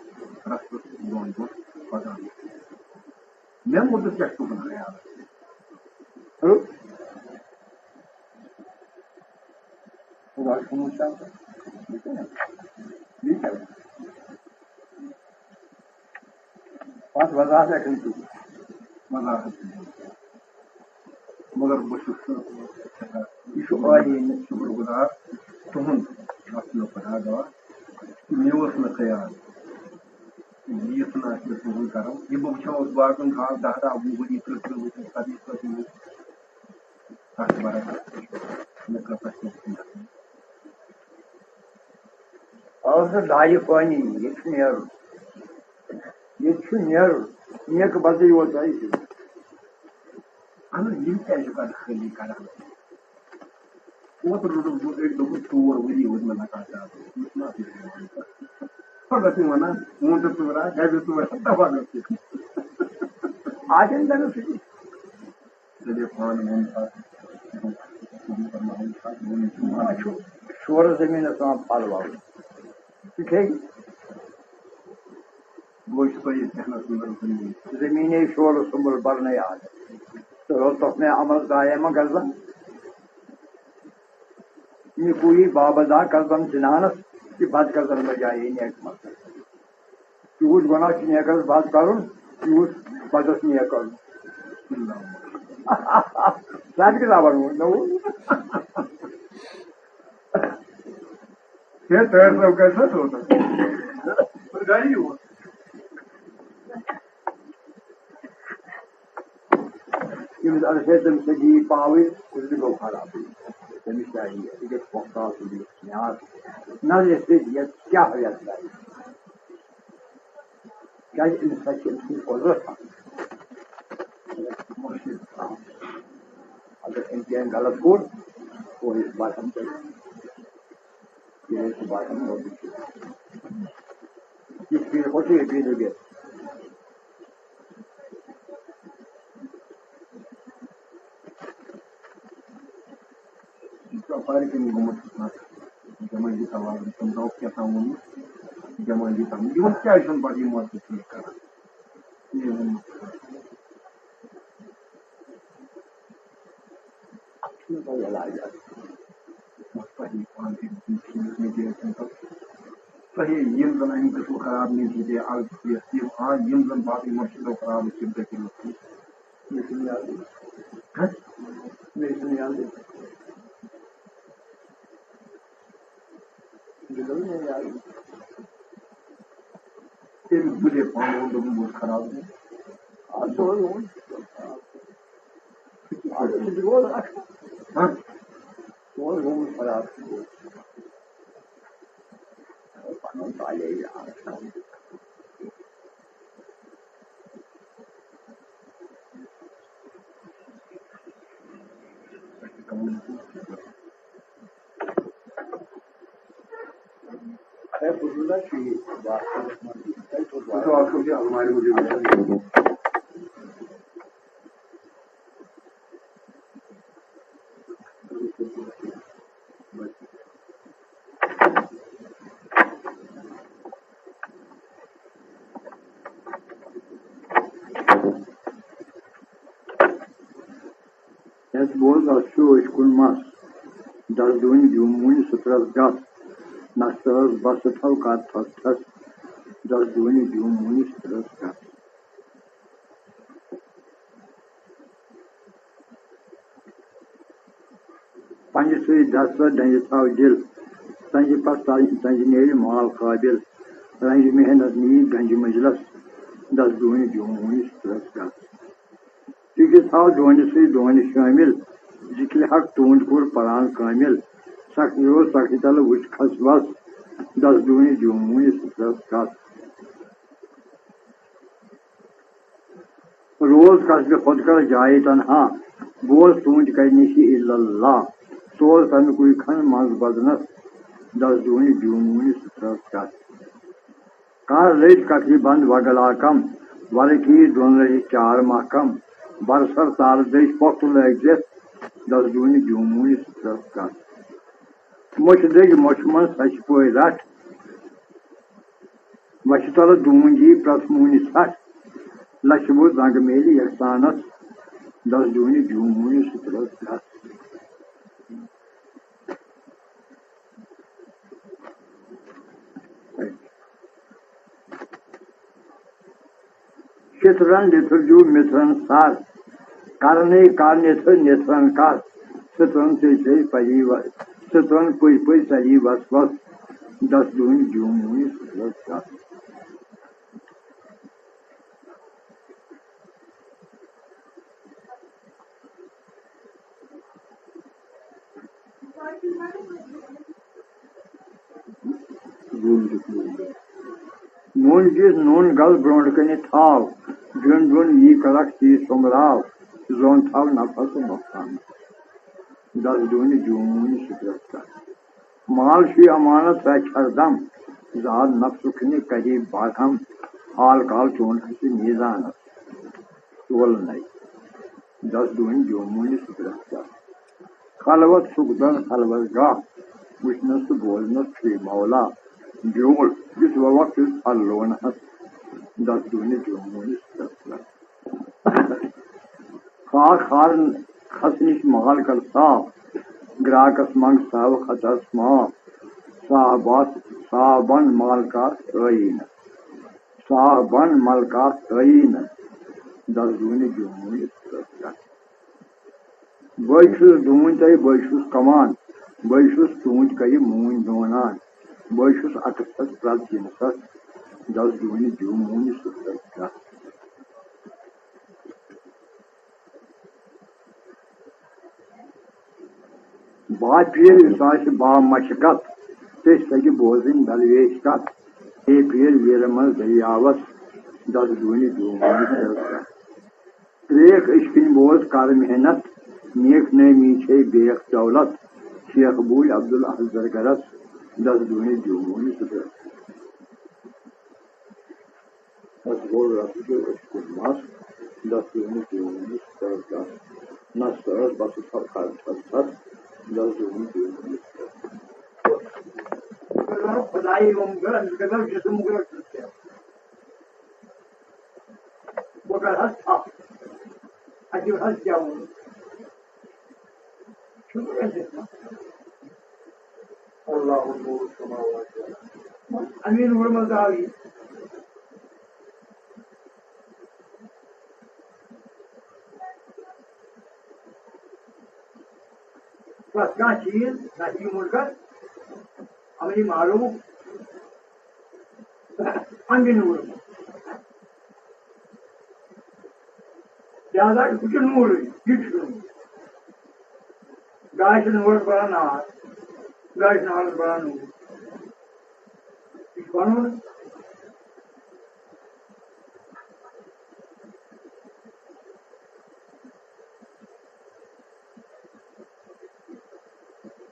رَستَس برونٛٹھ برونٛٹھ پَکان۔ مےٚ مُتعلِق کیٛاہ چھُ تُہُنٛد خیال؟ ہہ؟ خۄداے چھُ وٕچھان تہٕ یہِ کیٛاہ؟ یہِ کیٛاہ؟ اَتھ وضاحت ہٮ۪کن تُہۍ وضاحت کٔرِتھ۔ مگر بہٕ چھُس نہٕ، یہِ چھُ واریاہ شُکر گُزار تُہُنٛد، اَتھ چھُنہٕ خۄدا گواہ، مےٚ اوس نہٕ خیال یہِ یِژھ نہٕ آسہِ مےٚ تُہُنٛد کرم۔ یہِ بہٕ وٕچھان اوسُس باقٕے خاص دَہ دَہ وُہ ؤری، تٕرٛہ تٕرٛہ ؤری، ژَتجی ژَتجی ؤری، تَتھ چھِ برابر مےٚ کٔر تَتھ کیٚنٛہہ۔ آز نہٕ دایہِ پانی، ییٚتہِ چھُ نیرُن۔ ییٚتہِ چھُ نیرُن۔ نیکہٕ بدٕے یوت آیہِ دِنہٕ۔ اَہَن حظ، یِم کیٛازِ چھِ پَتہٕ خٲلی کَران؟ اوترٕ روٚٹُس بہٕ أکۍ دوٚپُن، ژور ؤری وٲتۍ مےٚ لگاتار۔ یہِ چھُنہٕ اَصٕل کَران۔ پَتہٕ ٲسۍ مےٚ وَنان، وۄنۍ تہٕ ژٕ وَنان، گَرِ ژٕ وَنان، دَپان ٲسۍ۔ آ، تٔمۍ دَپیو سُہ تہِ۔ تیٚلہِ پانہٕ ووٚن پَتہٕ، دوٚپُن، پَتہٕ ووٚن تہٕ ووٚن تہٕ ووٚن۔ آ، چھُ، شورٕ زٔمیٖنَس تام پھل وَوُن۔ ژٕ کھیٚیہِ۔ گوٚو چھُ تۄہہِ ییٚتہِ کیٛاہ نَس نظر کُنہِ۔ زٔمیٖنے شورٕ سُمبُل بَرنَے عادت۔ تہٕ روٚل تۄہہِ مےٚ عمل دایمہ غزل۔ نِکوٗیی بابا دا قلبم جنانس، یہِ بد قدر مہ جایے نیک مقصد۔ تیوٗت گۄناہ چھُ نیکس بد کرُن، تیوٗت بدس نیک کرُن۔ سُہ تہِ کِتابن منٛز نوٚو۔ ہے، طاہر صٲب کَتہِ چھُ سا سوزان؟ گَرِ یور۔ اگر ہے تٔمِس سۭتۍ یی پاوٕے، سُہ تہِ گوٚو خراب۔ تٔمِس کیٛاہ یی؟ یہِ گژھِ پۄختہٕ آسُن، یہِ گژھِ نیاز۔ نہ یَتھ سۭتۍ یَتھ کیٛاہ یَتھ لَگہِ؟ کیٛازِ أمِس سۭتۍ چھِ أمۍ سٕنٛز قۄدرت آسان۔ اگر أمۍ کینٛہہ غلط کوٚر، گوٚو یہِ باسان تیٚلہِ۔ یہِ چھُ باسان، گوٚو یہِ چھُ۔ یہِ چھُ، یہِ چھُ، یہِ چھُ۔ یہِ چھُ اَپارِ کِنۍ گوٚمُت، جمٲعتی تَوازُن، تِم دَپَکھ کیٛاہ تام ووٚنمُت، جمٲعتی تَوازُن۔ یِمَن کیٛازِ چھُنہٕ پَتہٕ یہِ مسلہٕ ٹھیٖک کران؟ یہِ ووٚنمُت۔ اَتھ چھُنہٕ پَتہٕ علاج اَتھ۔ تۄہہِ پانہٕ تہِ دِتُن ٹھیٖک نتیٖجہٕ چھُنہٕ پَتہٕ۔ تۄہہِ یِم زَن اَمہِ قٕسمہٕ خراب نتیٖجہٕ آز یِم آز یِم زَن باقٕے مُرشِدو خراب ٲسۍ، تِم تہِ کٔرِو ٹھیٖک۔ مےٚ چھُنہٕ یادٕے۔ ہہ؟ مےٚ چھُنہٕ یادٕے۔ یہِ گوٚو مےٚ یادٕے۔ تٔمۍ بُلے پانہٕ ووٚن، دوٚپُن، بہٕ اوسُس خراب۔ آ، سُہ اوس گوٚمُت خراب۔ آ، سُہ تہِ گوٚو اَکھ۔ ہہ؟ سُہ اوس گوٚمُت خراب۔ پَنُن پالے یہِ آز۔ یَتھ بوز اَتھ چھُ أچھ کُن مَس، دَس دوٗنہِ دیوٗموٗنہِ سٕترَس گَس، نَستَس بَسہٕ تھَو کَر تھَس تھَس، دَس دوٗنہِ دیوٗموٗنہِ سٕترَس گَس۔ پنجہِ سۭتۍ دَس سا ڈنجہِ تھاو دِل، سنجہِ پتہٕ سنجہِ، سنجہِ نیرِ مال قٲبِل، رنجہِ محنت نی گنجہِ مجلس، دَس دوٗنہِ دیوٗن وُنہِ سُترس گس۔ تِکہِ تھاو دونہِ سۭتۍ دونہِ شٲمِل، ذِکرِ حق تُہُنٛد کوٚر پران کٲمِل، سختی روز سختی تلہٕ وُچھ کھس وس، دَس دوٗنہِ دیوٗن وُنہِ سُترس گس۔ روز قصبِ خود کر جایہِ تنہا، بوز تُہُنٛد کرِ نِشہِ الا اللہ۔ سوز تَمیُکُے کھن منٛز بدنس، دَس دوٗنہِ دیوٗن وُنہِ سُترس گس۔ کر رٔٹۍ کتھِ بند وگلا کم، ورقی دۄن رٔٹۍ چار ماہ کم۔ برسر تارٕ دٔج پۄختہٕ لٲگۍ دِتھ، دَس دوٗنہِ دیوٗن وُنہِ سُترس گس۔ مۄچھِ دٔج مۄچھِ منٛز سچہِ پٲے رٹھ، وَچھِ تَلہٕ ڈوٗنۍ یی پرٛٮ۪تھ موٗنہِ ژھَٹھ، لَچھِ بوٚد زنٛگہٕ میلہِ یَکسانَس، دَس ڈوٗنہِ دیوٗن موٗنہِ سُترَس گَس۔ شِترَن لِتھُر دیوٗ مِترَن سَر، کرنے کر نِتھٕ نِتھرن کر، سٕترن ژےٚ ژےٚ پلی و-، سٕترن پٔزۍ پٔزۍ ژلی وس وس، دس دوٗنۍ دیوٗن موٗنۍ سٕترس کر۔ نوٗن دِتھ نوٗن گل۔ نوٗن دِتھ نوٗن گل برٛونٛٹھ کنہِ تھاو، ڈیُن ڈیُن یی کلکھ تی سوٚمراو، زوٚن تھاو نفس نۄقصان۔ دس ڈوٗنہِ دیوٗن موٗنہِ سٕترس کر۔ مال چھُے امانت رچھِ ہردم، زاد نفسُک نہِ کری باہم، حال کال چون کھسہِ میزانس تولنَے۔ دس ڈوٗنۍ دیوٗن موٗنہِ سٕترس کر۔ خلوت سُکھ دن خلوت گاہ، وٕچھنس تہٕ بوزنس چھُے مولا بیول، یُس ووکھ چھُس پھل لونہس، دس ڈوٗنہِ دیوٗن موٗنہِ سٕترس کر۔ خاک خار کھس نِش مال کر صاف، گراکس منٛگ صاحب خطرس معاف، صاحبس صاحبن مال کر ٲیی نہٕ، صاحبن مال کر ٲیی نہٕ، دس ڈوٗنہِ دیوٗن موٗنہِ سٕترس کر۔ بہٕ چھُس ڈوٗنۍ تۄہہِ، بہٕ چھُس کمان، بہٕ چھُس ژوٗنٛٹھۍ کَرِ موٗنۍ ڈونان، بہٕ چھُس اَکس پٮ۪ٹھ پرٛٮ۪تھ جِنسَس، دَس ڈوٗنہِ دیوٗ موٗنہِ سُہ کَرِ کَتھ۔ با پیر یُس آسہِ با مشقت، تٔسۍ لگہِ بوزٕنۍ درویش کتھ۔ ہے پیر ویرٕ منٛز دٔریاوس، دس ڈوٗنہِ ڈوٗنہِ سر۔ تریک عشقٕنۍ بوز کر محنت، نیک نٲمی چھے بیکھ دولت۔ شیخ بوٗلۍ عبدالاحد زرگرس، دس ڈوٗنہِ ڈوٗنہِ سر۔ بس گوٚو رۄبہٕ دیو أسۍ کُن مَس، دَستوٗرنہِ دیوٗنِس کٔر دَس۔ نَس ٲس بَسہٕ ژھۄپہٕ کھَس ژھۄپہٕ ژھۄپہٕ، دَستوٗرنہِ دیوٗنِس کٔر۔ خۄدایہِ ووٚن، بہٕ گژھٕ جسم گرٛٹھ ژٕ کھٮ۪تھ۔ بہٕ کَرٕ حظ ژھۄپہٕ۔ اَتہِ حظ کیٛاہ ووٚن؟ شُکر حظ چھُ۔ اللہ نور السماوات والارض۔ اَمی نوٗرٕ منٛز آو یہِ۔ پرٛٮ۪تھ کانٛہہ چیٖز، نہ چھِ یہِ مُلکَس اَمنی معلوٗم، اَمہِ نوٗرٕ منٛز۔ لہذا چھُ، ہُہ چھُ نوٗرٕے، یہِ تہِ چھُ نوٗر۔ گاے چھِ نوٗرَس بَران نار، گاے چھِ نارَس بَران نوٗر۔ یہِ چھُ پَنُن۔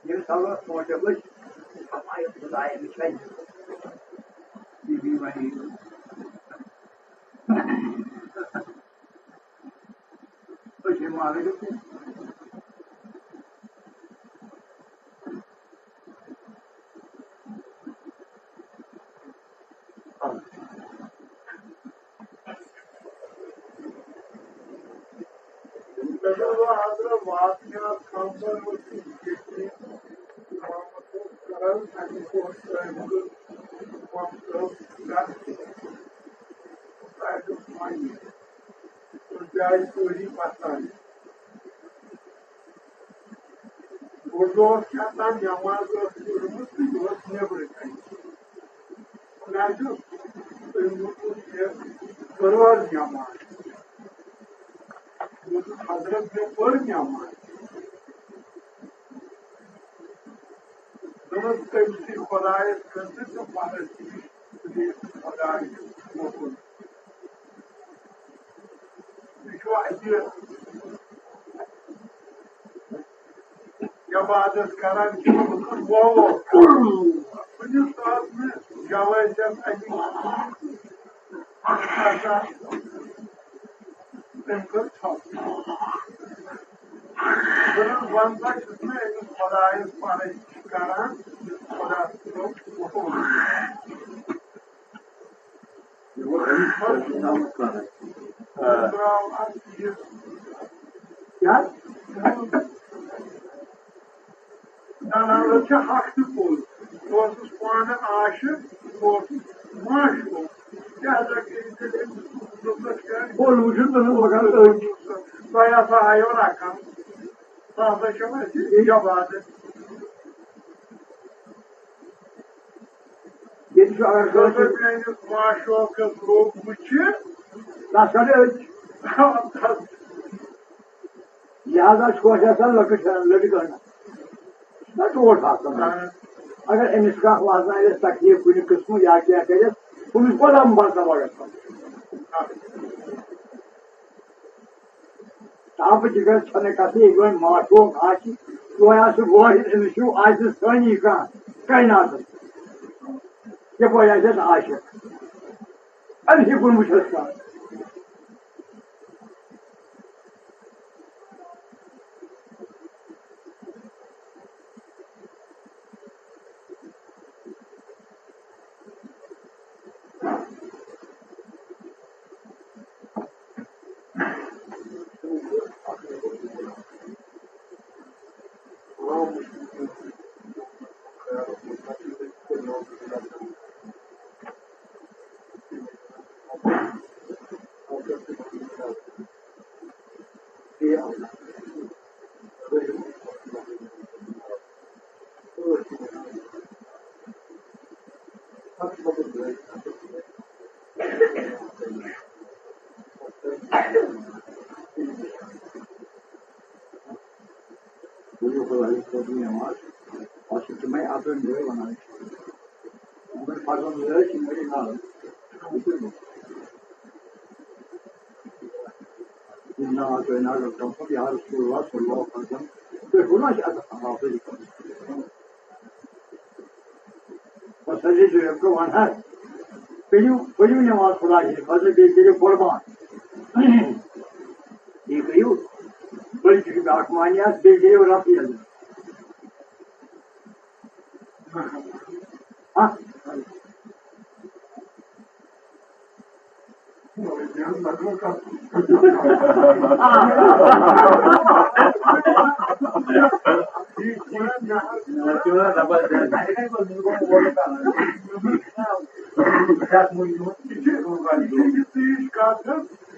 ییٚمہِ ساتہٕ سونٛچَکھ أسۍ، خۄدایَس، خۄدایَس نِش وَنہِ۔ بی بی وَنہِ۔ أسۍ چھِ مالٕے یوت۔ جایہِ سٲری وَسان۔ اردو اوس کیٛاہ تام نٮ۪ماز ٲس پٔرمٕژ تہٕ یہِ اوس نیٚبرٕ کَنہِ۔ خۄداے چھُ تٔمۍ ووٚنمُت، "یہِ پٔرٕوار نٮ۪ماز۔" دوٚپُن، "حضرت، مےٚ پٔر نٮ۪ماز۔" دوٚپُن، "تٔمۍ سٕے خۄدایَس کٔر ژٕ پَرَستی، ژٕ گٔیَکھ خۄداے موٚکُر۔" یہِ چھُ اَتہِ عبادت کران چھِ لُکن ووو۔ کُنہِ ساتہٕ نہٕ جوٲزیت اَمِچ آسان، تٔمۍ کٔر ژھۄپہٕ۔ بہٕ نہٕ وَنہٕ، بہٕ چھُس نہٕ أمِس خۄدایَس پَنٕنۍ کران، یُس خۄدا صٲب ووٚن۔ کیٛاہ؟ دلالت چھِ حق تہٕ پوٚز۔ بہٕ اوسُس پانہٕ عاشق، بہٕ اوسُس معشوق۔ لہذا کٔرِو تیٚلہِ أمِس ضروٗرت کیٛاہ؟ پوٚز وٕچھُن تہٕ مگر أتھۍ۔ تۄہہِ ہسا آیو رقم۔ سُہ ہسا چھُ اَسہِ عبادت۔ ییٚتہِ چھُ اگر کٲنٛسہِ میٛٲنِس معشوقس لوٚگ وٕچھِ، تَس کَڑِ أچھ۔ لہذا چھُ خۄش آسان لۄکٕٹ، لٔڑکہٕ ہنا۔ نہ ٹوٹھ آسان۔ اگر أمِس کانٛہہ واتناوٮ۪س تکلیٖف کُنہِ قٕسمہٕ یا کینٛہہ کٔرِس، أمِس غلام بننہٕ وغٲر۔ تاپہٕ تہِ گژھِ چھَنہٕ کَتھٕے، ییٚلہِ وۄنۍ معشوق آسہِ، یِہوٚے آسہِ وٲحد أمِس ہیوٗ، آسہِ نہٕ ثٲنی کانٛہہ کایناتَس۔ یَپٲرۍ آسہِ اَسہِ عاشق۔ أمۍ سٕے کُن وٕچھ اَسہِ کانٛہہ۔ نماز، اور تمہیں آپ نے وَنان چھُ۔ مگر پَرُن یہِ ٲسۍ یِمَے ناو۔ یِم ناو تۄہہِ ناو دوٚپمُت، یا رسول اللہ صلی اللہ علیہ وسلم، تُہۍ کُن حظ چھِ اَتھ آمٕتۍ؟ بس حظ یہِ جواب گوٚو وَن حظ۔ پٔرِو، پٔرِو نٮ۪ماز خۄداے سٕنٛدِ فضلہٕ، بیٚیہِ کٔرِو قۄربان۔ بیٚیہِ کٔرِو، بٔلۍ چھُ بیٛاکھ معنی اَتھ، بیٚیہِ کٔرِو رۄپیہِ حظ۔ ہاں۔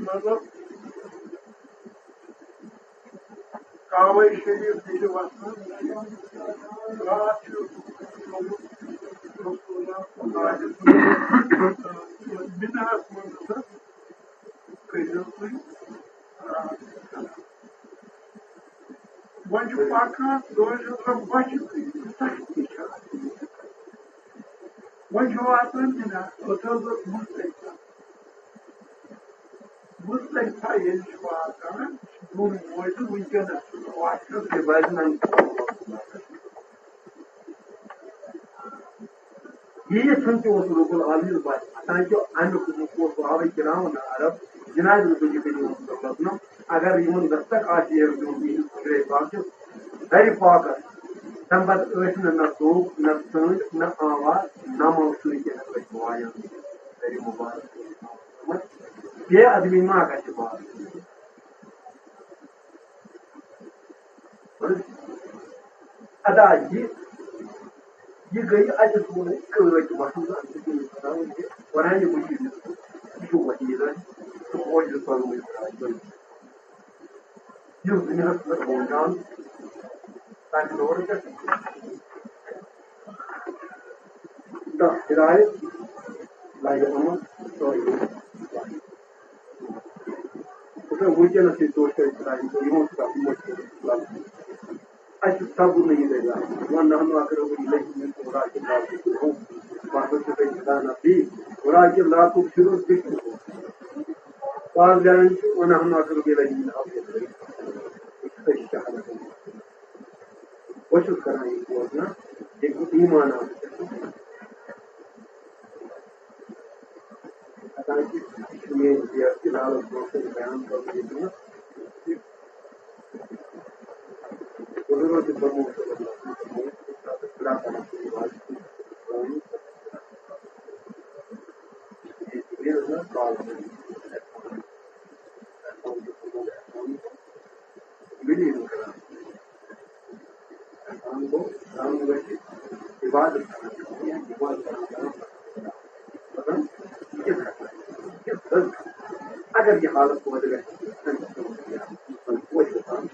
مطلب، کعبہ شریف ییٚلہِ وَسان راتھ چھُ رسول اللہ صلی اللہ علیہ وسلم مِنہَس منٛز ہسا کٔرِو تُہۍ راتھ۔ وۄنۍ چھُ پَکان، دۄہَس چھُ آسان بۄچھِ سۭتۍ، سختی چھِ آسان۔ وۄنۍ چھُ واتان مِنہ، اوٚت حظ اوس مُزدلفہ۔ مُزدلفہ ییٚلہِ چھُ واتان، دوٚن موجن وٕنکیٚنَس چھُ واتان۔ ییٖژ ہن تہِ اوس رب العالمین باسہِ، حتیٰ کہِ اَمیُک حُکم اوس صحابہ کرام نہ عرب جنازِ رسول کریم صلی اللہ علیہ وسلم، اگر یِمن دستک آسہِ ہے دیُن یِہنٛدِس حضرت پاک کِس درِ پاکس، تَمہِ پتہٕ ٲسۍ نہٕ نہ ژوٚپ، نہ ژٔنٛڈ، نہ آواز، نہ مٲنٛگ سۭتۍ تہِ ہٮ۪کو أسۍ وایان درِ مُبارک۔ بے ادبی ما گژھِ بار۔ ادا یہِ، یہِ گٔیہِ اَتہِ سورُے قۭتۍ وَسُن، اَتہِ چھُ تٔمِس وَنان یہِ قرآنِ مجیٖد، یہِ چھُ وحیٖد اَسہِ، تہٕ موجود فرمٲیِتھ ترٛاوِ۔ یُس دُنیاہَس منٛز روزان، تَمہِ دورٕ پٮ۪ٹھ دَہ ہدایت لَگہِ یِمَن سٲری۔ وٕنکیٚنَس چھِ توتہِ تۄہہِ خۄداے یِمو چھُ تَتھ مُشکِل لَگان۔ اَسہِ چھُ سَبُر نہٕ یہِ دٔلیٖل۔ وَنَحْنُ أَقْرَبُ إِلَيْهِ مِنْكُمْ وَلَٰكِنْ لَا تُبْصِرُونَ۔ بَس حظ چھُ تۄہہِ خۄدا نزدیٖک، وَلٰكِنْ لَا تُبْصِرُونَ، تُہۍ چھِو نہٕ بوزان۔ پانٛژھ جایَن چھُ، وَنَحْنُ أَقْرَبُ إِلَيْهِ مِنْ حَبْلِ الْوَرِيدِ۔ أسۍ چھِ شہادت۔ بہٕ چھُس کران یہِ بوزنہٕ، ییٚلہِ بہٕ ایمان آو۔ حالانکہ یہِ چھُ میٲنۍ بیعت تہِ لالَس برونٛہہ کَنہِ بیان کرُن ییٚتہِ نہٕ۔ حضوٗرن تہِ فرموو صلی اللہ علیہ وسلم، بِلیٖو کران۔ احسان گوٚو، احسان گوٚو اَسہِ عبادت کران، عبادت کران، کران۔ مطلب، یہِ کیٛاہ کران؟ یہِ کیٛاہ کران؟ اگر یہِ حالت پٲدٕ گژھِ، تَمہِ پَتہٕ چھُ یہِ توتہِ گژھان۔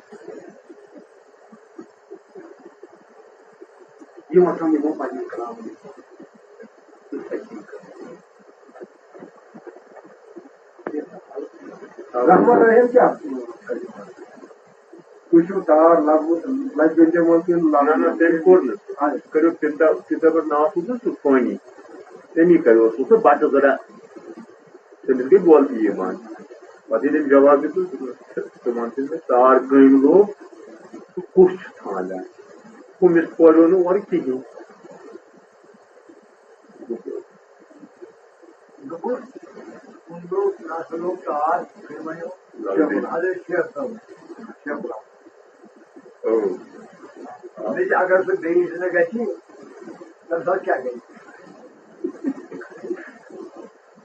یہِ وَسان یِمو پَنٕنٮ۪ن کلامَن منٛز۔ رحمان رحیم کیا؟ تُہۍ چھِو تار لگ بگ لگہِ گٔنٛڈۍ منٛز کِنہٕ نہ، نہ، تٔمۍ کوٚر نہٕ۔ اَدٕ کٔرِو تِم دَ-، تِم دَپَن ناو چھُس نہٕ سُہ فٲنی۔ تٔمی کَریو سُہ، سُہ بَچہٕ زٕ ڈَ-، تٔمِس گٔے بولتی یِوان۔ پَتہٕ ییٚلہِ أمۍ جواب دیُت، ژٕ وَن تٔمِس، تار کٔمۍ لوگ، سُہ کُس چھُ ژھانٛڈان؟ ہُمِس پوریو نہٕ اورٕ کِہیٖنۍ۔ دوٚپُس، کُنہِ دۄہ نسا لوٚگ تار، تٔمۍ وَنیو، شیخ الحدیث شیخ صٲب، شیخ الحدیث۔ اۭں۔ مےٚ چھِ، اگر سُہ بیٚیِس نہٕ گژھِ، تَمہِ ساتہٕ کیٛاہ گژھِ؟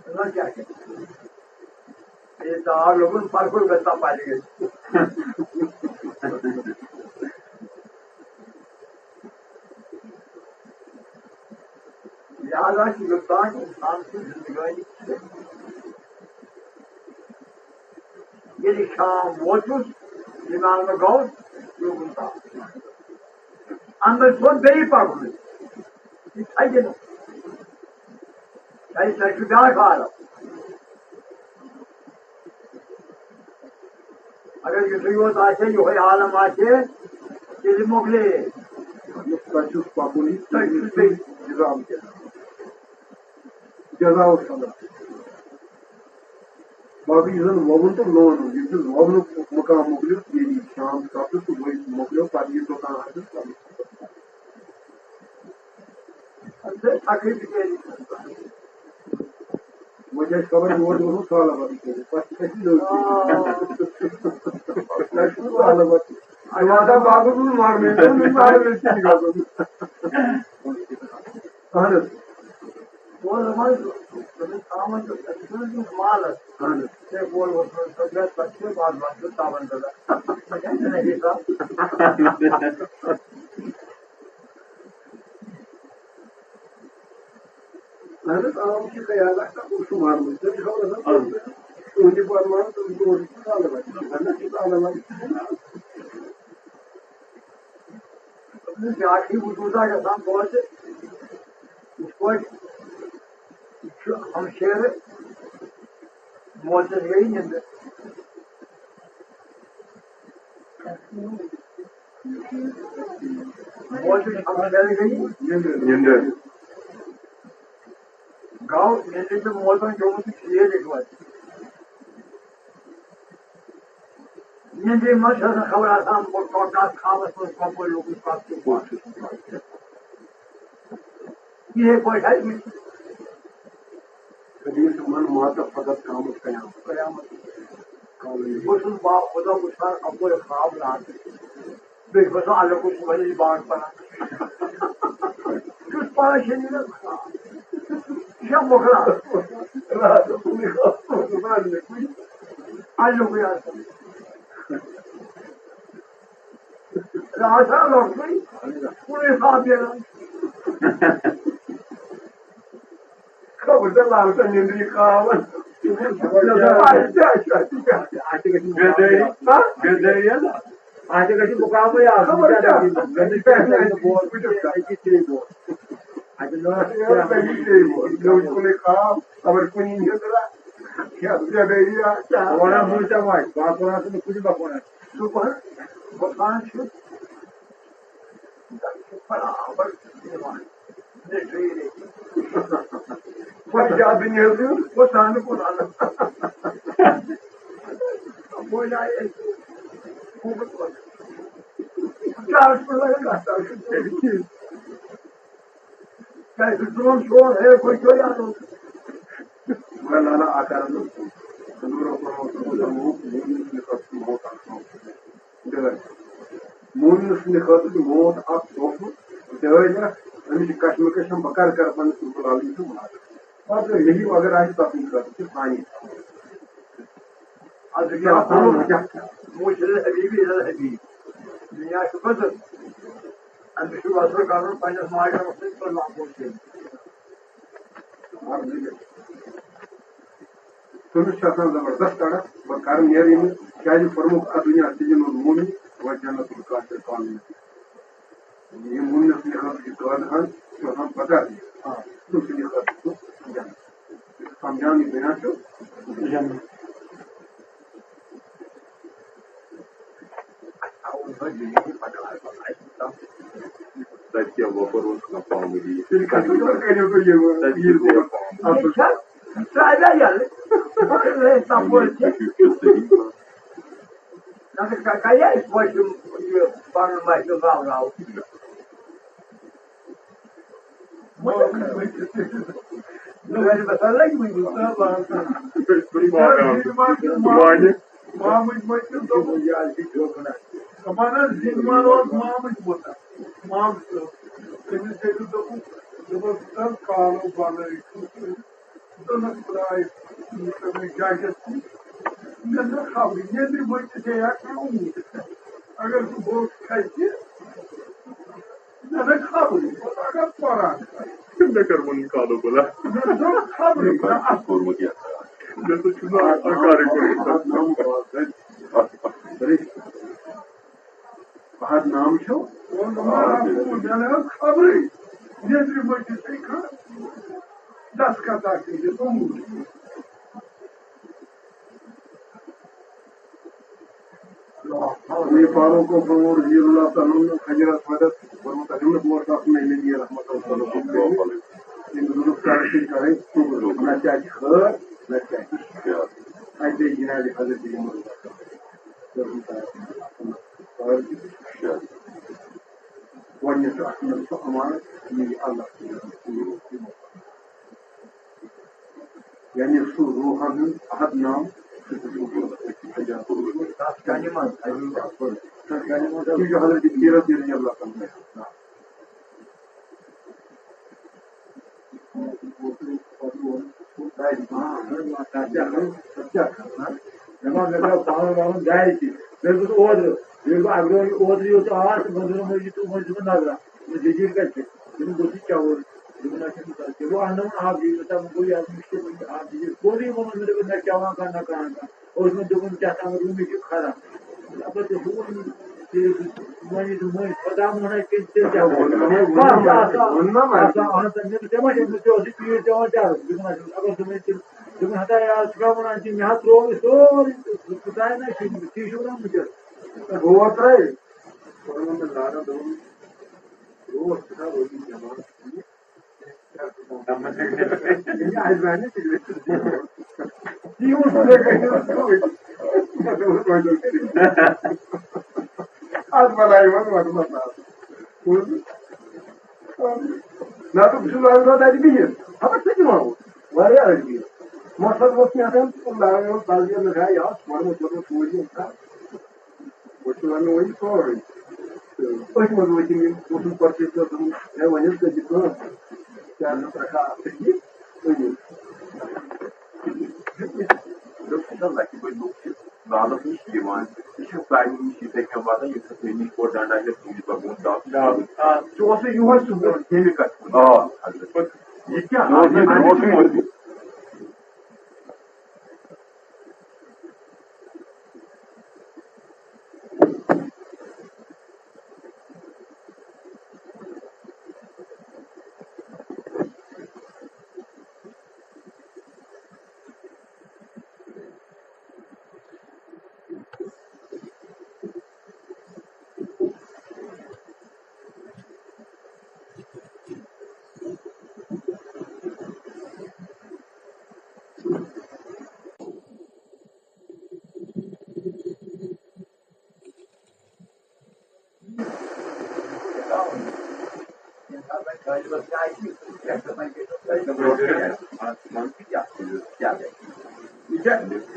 تَمہِ ساتہٕ کیٛاہ گژھِ؟ یہِ تار لوٚگُن پَتہٕ کُن گژھِ تَپٲرۍ گژھِ۔ لہذا چھُ یوٚتام اِنسان سٕنٛز زِندگٲنی چھِ، ییٚلہِ شام ووتُس، اِمامہٕ گوٚو، لوگُن تاپھ۔ اَندَر چھُ بیٚیہِ پَکنُے۔ یہِ تھَکہِ نہٕ۔ تۄہہِ، تۄہہِ چھُ بیٛاکھ عالم۔ اگر یِتھُے یوت آسہِ ہے، یِہوٚے عالم آسہِ ہے، تیٚلہِ مۄکلے۔ تۄہہِ چھُس پَکُن، یہِ تۄہہِ چھُس بیٚیہِ جزا کیٛاہ؟ جزا اوس سَبَق۔ باقٕے یُس زَن وَوُن تہٕ لونُن، ییٚمہِ سٕنٛز وَونُک مُقام مۄکلیو، ییٚلہِ شام سَپدٕ تہٕ وۄنۍ مۄکلیو، پَتہٕ یی توٚتام آسہِ سَبَق۔ وۄنۍ آسہِ خبر یور گوٚمُت سہلابادٕے کٔرِتھ۔ پَتہٕ چھِ اَسہِ نٔو چیٖز۔ تۄہہِ چھُو سہلاباد۔ اَسہِ واتان باغَس منٛز مَرنٕے، تہٕ مےٚ مَرنٕے چھِنہٕ گژھُن۔ اَہَن حظ۔ بہٕ اوسُس دَپان، دوٚپُن، تھاوان چھُ، اَسہِ چھُنہٕ دیُن مالَس۔ اَہَن حظ۔ ہے، بول وۄتھ، وۄتھ، وۄتھ، پَتہٕ چھُ وازوان چھُ تھاوان تَتھ۔ اَہَن حظ، آو کہِ خیال اَسہِ تَتھ اوس سُہ مارمُت۔ تٔمِس ہاو آسان آ۔ تُہٕنٛدِ پَتہٕ مارُن، تُہٕنٛدِ برونٛٹھ چھُ سُہ زالان وَتہِ۔ اَہَن حظ، سُہ زالان وَتہِ۔ بیٛاکھ چھُ وجوٗدا گژھان توتہِ، یِتھ پٲٹھۍ یہِ چھُ ہمشیرٕ موتَس گٔے نِندٕ۔ موتٕچ ہمشیرٕ گٔے نِندٕ۔ نِندٕ۔ گوٚو نِندٕ تہٕ موتَن گیوٚمُت چھُ ژیر یِکوَٹہٕ۔ نِندرِ منٛز چھِ آسان خبر آسان، بہٕ کَتھ خابَس منٛز کَپٲرۍ لوٚگُس، کَتھ کیُتھ پَتھ چھُس۔ یِتھَے پٲٹھۍ آسہِ وٕنہِ۔ حدیث من مات فقط قامت قیامت۔ قیامت۔ بہٕ چھُس با خۄدا وٕچھان اَپٲرۍ خواب راتَس۔ بیٚیہِ چھُ باسان الگ اوس صُبحن ییٚلہِ بانٛگ پَران۔ یُس پَران چھِ نہٕ مےٚ خواب۔ یہِ چھا مۄکلان؟ راتَس کُنُے خواب، صُبحن نہٕ کُنہِ۔ الگٕے آسان۔ راتھ آو لۄکٹُے، کُنُے خواب نیران۔ خبر ژےٚ لال سا نیٚنٛدرِ کھاوان۔ بیدٲری، بیدٲری حظ۔ اَتھ گژھِ مُقامٕے آسُن۔ خبر کیٛاہ؟ گٔنٛدِتھ چھُ آسان۔ بوز، أکِس چھُ یہِ بوز۔ اَتہِ نہٕ آسہِ کینٛہہ۔ کُنُے خواب، خبر کُنہِ ہِنٛدرا۔ کیٛاہ بیدٲری آسہِ؟ بہٕ وَنان، بہٕ چھُس ژےٚ وۄنۍ، بہٕ ہا وَنان ژٕ مےٚ کُنہِ، بہٕ وَنان۔ صُبحن وۄتھان چھُ، برابر یِوان۔ وۄنۍ کیٛاہ دُنیاہَس منٛز وۄتھان تہٕ کوٚران۔ وۄنۍ آیہِ أسۍ خوٗبہٕ تورٕ۔ چارَس پٮ۪ٹھ لَگان گژھان چھُ۔ کیٛازِ سُہ چون شور ہے، بہٕ چھُسَے اَنُن۔ مگر لالا آکارَن دوٚپ، حضوٗرَن فرموو، موت، موت اَکھ تحفہٕ۔ مومنہٕ سٕنٛدِ خٲطرٕ چھُ موت اَکھ تحفہٕ۔ تِکیٛازِ أمِس چھِ کشمکش، بہٕ کَر کَرٕ پنٛنِس رب العالمین سۭتۍ مُلاقات۔ پَتہٕ مےٚ یہِ اگر آسہِ تَتھ خٲطرٕ چھِ سانہِ۔ اَدٕ کیٛاہ وَنو؟ موٗصِل الحبیٖب الی الحبیٖب۔ دُنیا چھُ بدل۔ أمِس چھُ وَسُل کَرُن پنٛنِس ماجہِ رَبَس سۭتۍ تہٕ لَفظ کٔرِتھ۔ تٔمِس چھُ آسان زبردست تڑپھ، بہٕ کَرٕ نیرٕ یِمہٕ، کیٛازِ فرمووُکھ، الدنیا سجن المومن و جنت الکافر۔ یہِ مومنَس نِکاح چھُ قٲد ہن، چھُ آسان پتہ تہِ۔ آ، تٔمۍ سٕنٛدِ خٲطرٕ چھُ جنت۔ سمجھان یہِ دُنیا چھُ جنت۔ تَتہِ کیٛاہ وۄپَر اوس نہ پامہٕ دِیِتھ۔ تیٚلہِ کَتہِ پٮ۪ٹھ کٔرِو تُہۍ یہِ؟ تَتہِ کیٛاہ پامہٕ؟ یہِ چھا؟ یہِ چھا یَلہٕ؟ یہِ چھُ صحیح۔ نہ تہٕ کا-، کَرِ اَسہِ خۄش یِم یہِ پَنُن مَسجِد راو راو۔ مےٚ باسان لَگہِ وٕنہِ۔ وانہِ۔ مامٕچ مٔنٛزِل دوٚپُن، یہِ حظ چھِ جوکھنا۔ دَپان حظ، زِنٛدٕ مال اوس مامٕچ مُتعلِق۔ مام صٲب، تٔمِس کیٛاہ چھُ دوٚپمُت؟ دوٚپُن، سُہ حظ کالو بَنٲوِتھ۔ دوٚپنَس، خۄداے، یہِ کٔر مےٚ جاکٮ۪ٹ تہِ۔ مےٚ نہ خبرٕے، نیٚنٛدرِ ؤتھِتھ ہے ہٮ۪کہٕ نہٕ اوٗرۍ۔ اگر سُہ بوٚڑ کھسہِ، مےٚ نہ خبرٕے، پَتہٕ اگر پَران کَرٕ۔ مےٚ کٔر وۄنۍ کالو بَلا۔ مےٚ دوٚپ خبرٕے۔ مےٚ اَتھ کوٚرمُت یَتھ۔ مےٚ سۭتۍ چھُنہٕ اَکھ کارٕے کوٚرمُت۔ اَہَن نام چھُ؟ مےٚ نہ حظ خبرٕے۔ نیٚنٛدرِ ؤتھِتھ ہے کانٛہہ دستخطا کٔرِتھ اوٗرۍ۔ عمر فاروق کو فرمو رضی اللہ تعالیٰ عنہ، خجرت مدد، فرمو اگر نہٕ بوٹ آسُن نبی رحمت صلی اللہ علیہ وسلم، تٔمۍ دوٚپُن، "سر چھِ کرٕنۍ صبر، نہ تہِ آسہِ خٲر، نہ تہِ آسہِ شر۔" اَتہِ گٔے جناب حضرت عمر گۄڈٕنیتھ چھُ اَتھ منٛز سُہ امانت، یہِ اللہ تعالیٰ۔ یعنی سُہ روحن ہُنٛد احد نام، سُہ چھُ روحن۔ تَتھ کَنہِ منٛز، تَتھ کَنہِ منٛز چھُ حضرت سیٖرت رضی اللہ عنہ۔ دَپان، مےٚ گوٚو پانہٕ وَنُن گَرِ تہِ۔ مےٚ دوٚپ اوترٕ، ییٚلہِ بہٕ اَکہِ دۄہ یہِ اوترٕ یوت آس، وۄنۍ دوٚپُن، مےٚ یہِ تہٕ وۄنۍ چھُس بہٕ نظرا۔ دوٚپُن، "جٔجیٖر کَتہِ چھُ؟" دوٚپُن، "نہ چھُنہٕ کیٛاہ ووٚن۔" دوٚپُن، "اَسہِ چھُنہٕ تَتہِ کیٛاہ گوٚو، اَننٲوُن آب یہِ یوٗتاہ، وۄنۍ گوٚو یَتھ مُشکِل، وۄنۍ چھُ آب یہِ کوٚرُے ووٚنُن، مےٚ دوٚپُن، نہ کیٛاہ وَنان کانٛہہ، نہ کانٛہہ کانٛہہ۔ اوس مےٚ دوٚپمُن، کیٛاہ تام روٗمٕے چھُ خراب۔ اَپٲرۍ چھُ ہُہ وَنہِ، یہِ وَنہِ خۄدا مۄہراج کٔرِتھ تیٚلہِ کیٛاہ وَنہِ؟ ووٚن نا مےٚ۔ بَس، آسان، ووٚن نا مےٚ۔ آسان، اَہَن سا، مےٚ دوٚپ، ژےٚ ما چھُکھ نہٕ، ژےٚ اوسُے پیٖر چٮ۪وان چرس۔ دوٚپُن، اَسہِ اوس، اَگر دوٚپمَے تیٚلہِ، دوٚپُن، ہتا یہِ آز چھُکھا وَنان کہِ مےٚ ہا ترٛووُے سورُے، خۄداے نہ چھُنہٕ، تی چھُکھ وَنان وٕنکٮ۪س۔ بہٕ ووت ترٛٲوِتھ۔ کوٚرُن مےٚ لارا، دوٚپُن، روز چھُکھا روزُن جماعت؟ آز بَناوِ وۄنۍ وۄنۍ۔ نہ تہٕ بہٕ چھُس لاگان تَتہِ بِہِتھ۔ خبر سُہ تہِ ما اوس۔ واریاہ ٲسۍ بِہِتھ۔ مقصد اوس مےٚ آسان، لاگان اوس بَس یہِ نہٕ گاے آس، پوٚرمُت ووٚرمُت سورُے یِم کَتھ۔ وۄنۍ چھُ وَنان وۄنۍ سورُے۔ تہٕ أتھۍ منٛز وٲتۍ یِم، یِم اوسُم پَتہٕ ییٚتہِ اوسُم، ہے، وۄنۍ حظ کٔرۍ زِ کٲم۔ کیٛاہ نہٕ ترٛکھا اَکھ أکِس أنِتھ۔ دوٚپُکھ، "ہتا لَکہِ بٔڑۍ لُکھ چھِ لالَس نِش یِوان۔ یہِ چھُ سارنٕے نِش یِتھَے کٔنۍ واتان، یُس ہسا مےٚ نِش کوٚر ڈنڈا ہٮ۪تھ، سُہ یُس بہٕ گوٚمُت دَب چھُس۔" آ۔ ژےٚ اوسُے یِہوٚے سُہ برونٛٹھ ییٚمہِ کَتھِ ہُنٛد۔ آ۔ حضرت۔ یہِ کیٛاہ؟ یہِ اوس یہِ برونٛٹھٕے۔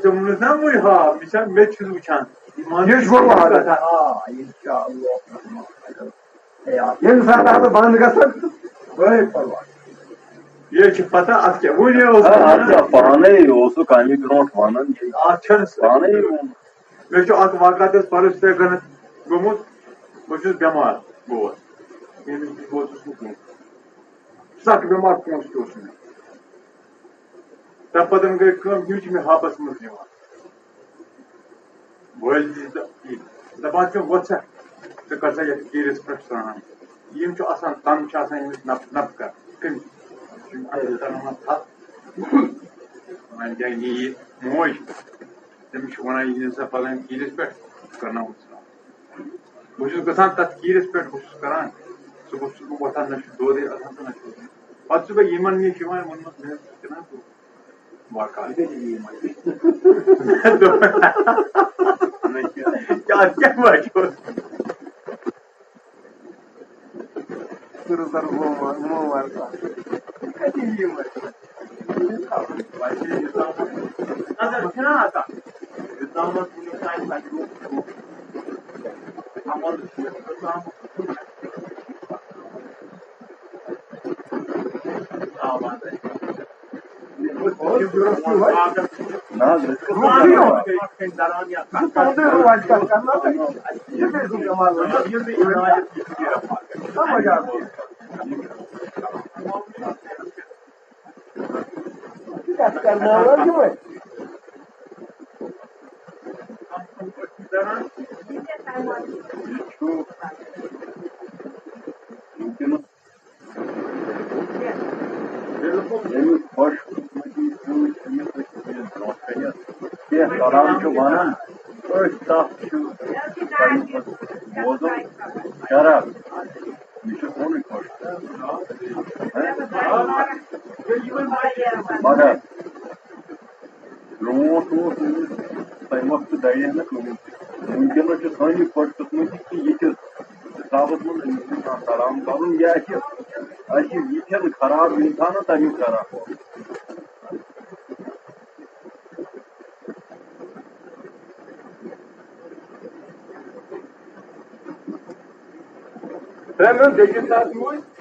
ژٕ ووٚنُتھ نا وٕنۍ، ہا، مےٚ چھا، مےٚ تہِ چھُس وٕچھان۔ یہِ چھُ گوٚو وارٕ۔ آ، اِنشاءاللہ۔ ییٚمہِ ساتہٕ اَتھ بنٛد گژھن، ژٕے پَرواے۔ یہِ چھِ پَتہ اَتھ کیٛاہ، وٕنہِ اوس آ، اَتھ کیٛاہ، پانَے اوسُکھ اَمہِ برونٛٹھ وَنان، یہِ اَتھ چھَنہٕ پانَے ووٚن۔ مےٚ چھُ اَکھ واقعہ تہِ حظ پَرُس تہِ گٔمٕژ، بہٕ چھُس بٮ۪مار گوس، ییٚمِس نِش بہٕ اوسُس نہٕ کینٛہہ، سَخ بٮ۪مار، پونٛسہٕ تہِ اوس نہٕ مےٚ۔ تَمہِ پَتہٕ گٔے کٲم، یِم چھِ مےٚ حَبَس منٛز نِوان۔ وٲلۍ تہِ چھِ دَ-، دَپان چھِ، "وۄتھ سا، ژٕ کَر سا یَتھ کیٖرِس پٮ۪ٹھ سرٛان۔" یِم چھِ آسان، تَم چھِ آسان أمِس نَپ-، نَپہٕ کَران۔ کٔمِس؟ یِم اَتھ چھِ کَران وۄنۍ تھَپھ۔ وۄنۍ کیٛاہ یہِ یہِ موج؟ تٔمِس چھِ وَنان، "یہِ نِن سا پَلٲنۍ کیٖرِس پٮ۪ٹھ، ژٕ کَرناوُن سرٛان۔" بہٕ چھُس گژھان تَتھ کیٖرِس پٮ۪ٹھ، بہٕ چھُس کَران، صُبحَس چھُس بہٕ وۄتھان، نہ چھُ دودٕے آسان تہٕ نہ چھُ۔ پَتہٕ چھُس بہٕ یِمَن نِش یِوان، یِمَن منٛز مےٚ حظ چھُ کَران، بہٕ واقعہ۔ کیٛاہ، کیٛاہ واقعہ اوس؟ کٔرٕس زَن مو-، مو-، مو-، واقعہ۔ کَتہِ یِیہِ یِم واقعہ؟ نظر چھِنہ آسان۔ یوٚتام وُنیُک تام تَتہِ روٗد، عمل چھُ یوٚتام۔ نہ حظ، أسۍ کَتھ کرو؟ ییٚمِس خۄش قٕسمتی سۭتۍ أمِس برونٛہہ کنہِ کینٛہہ کلام چھُ ونان، أتھۍ تتھ چھُ تَمہِ پتہٕ بوزُن شرح۔ یہِ چھُ پانٕے خۄش۔ مگر برونٛٹھ اوس أمِس تَمہِ وقتہٕ دَرِ ہا نہٕ کٕہٕنۍ تہِ۔ وٕنکیٚنَس چھُ سانہِ خۄش قٕسمتی کہِ یہِ چھُ حسابَس منٛز أمِس سۭتۍ کانٛہہ سلام کَرُن۔ یہِ اَسہِ، اَسہِ یہِ چھَنہٕ خراب اِنسانَس تَمیُک خراب۔ ترٛےٚ منٹ بیٚکِس ساتہٕ یِمو أسۍ۔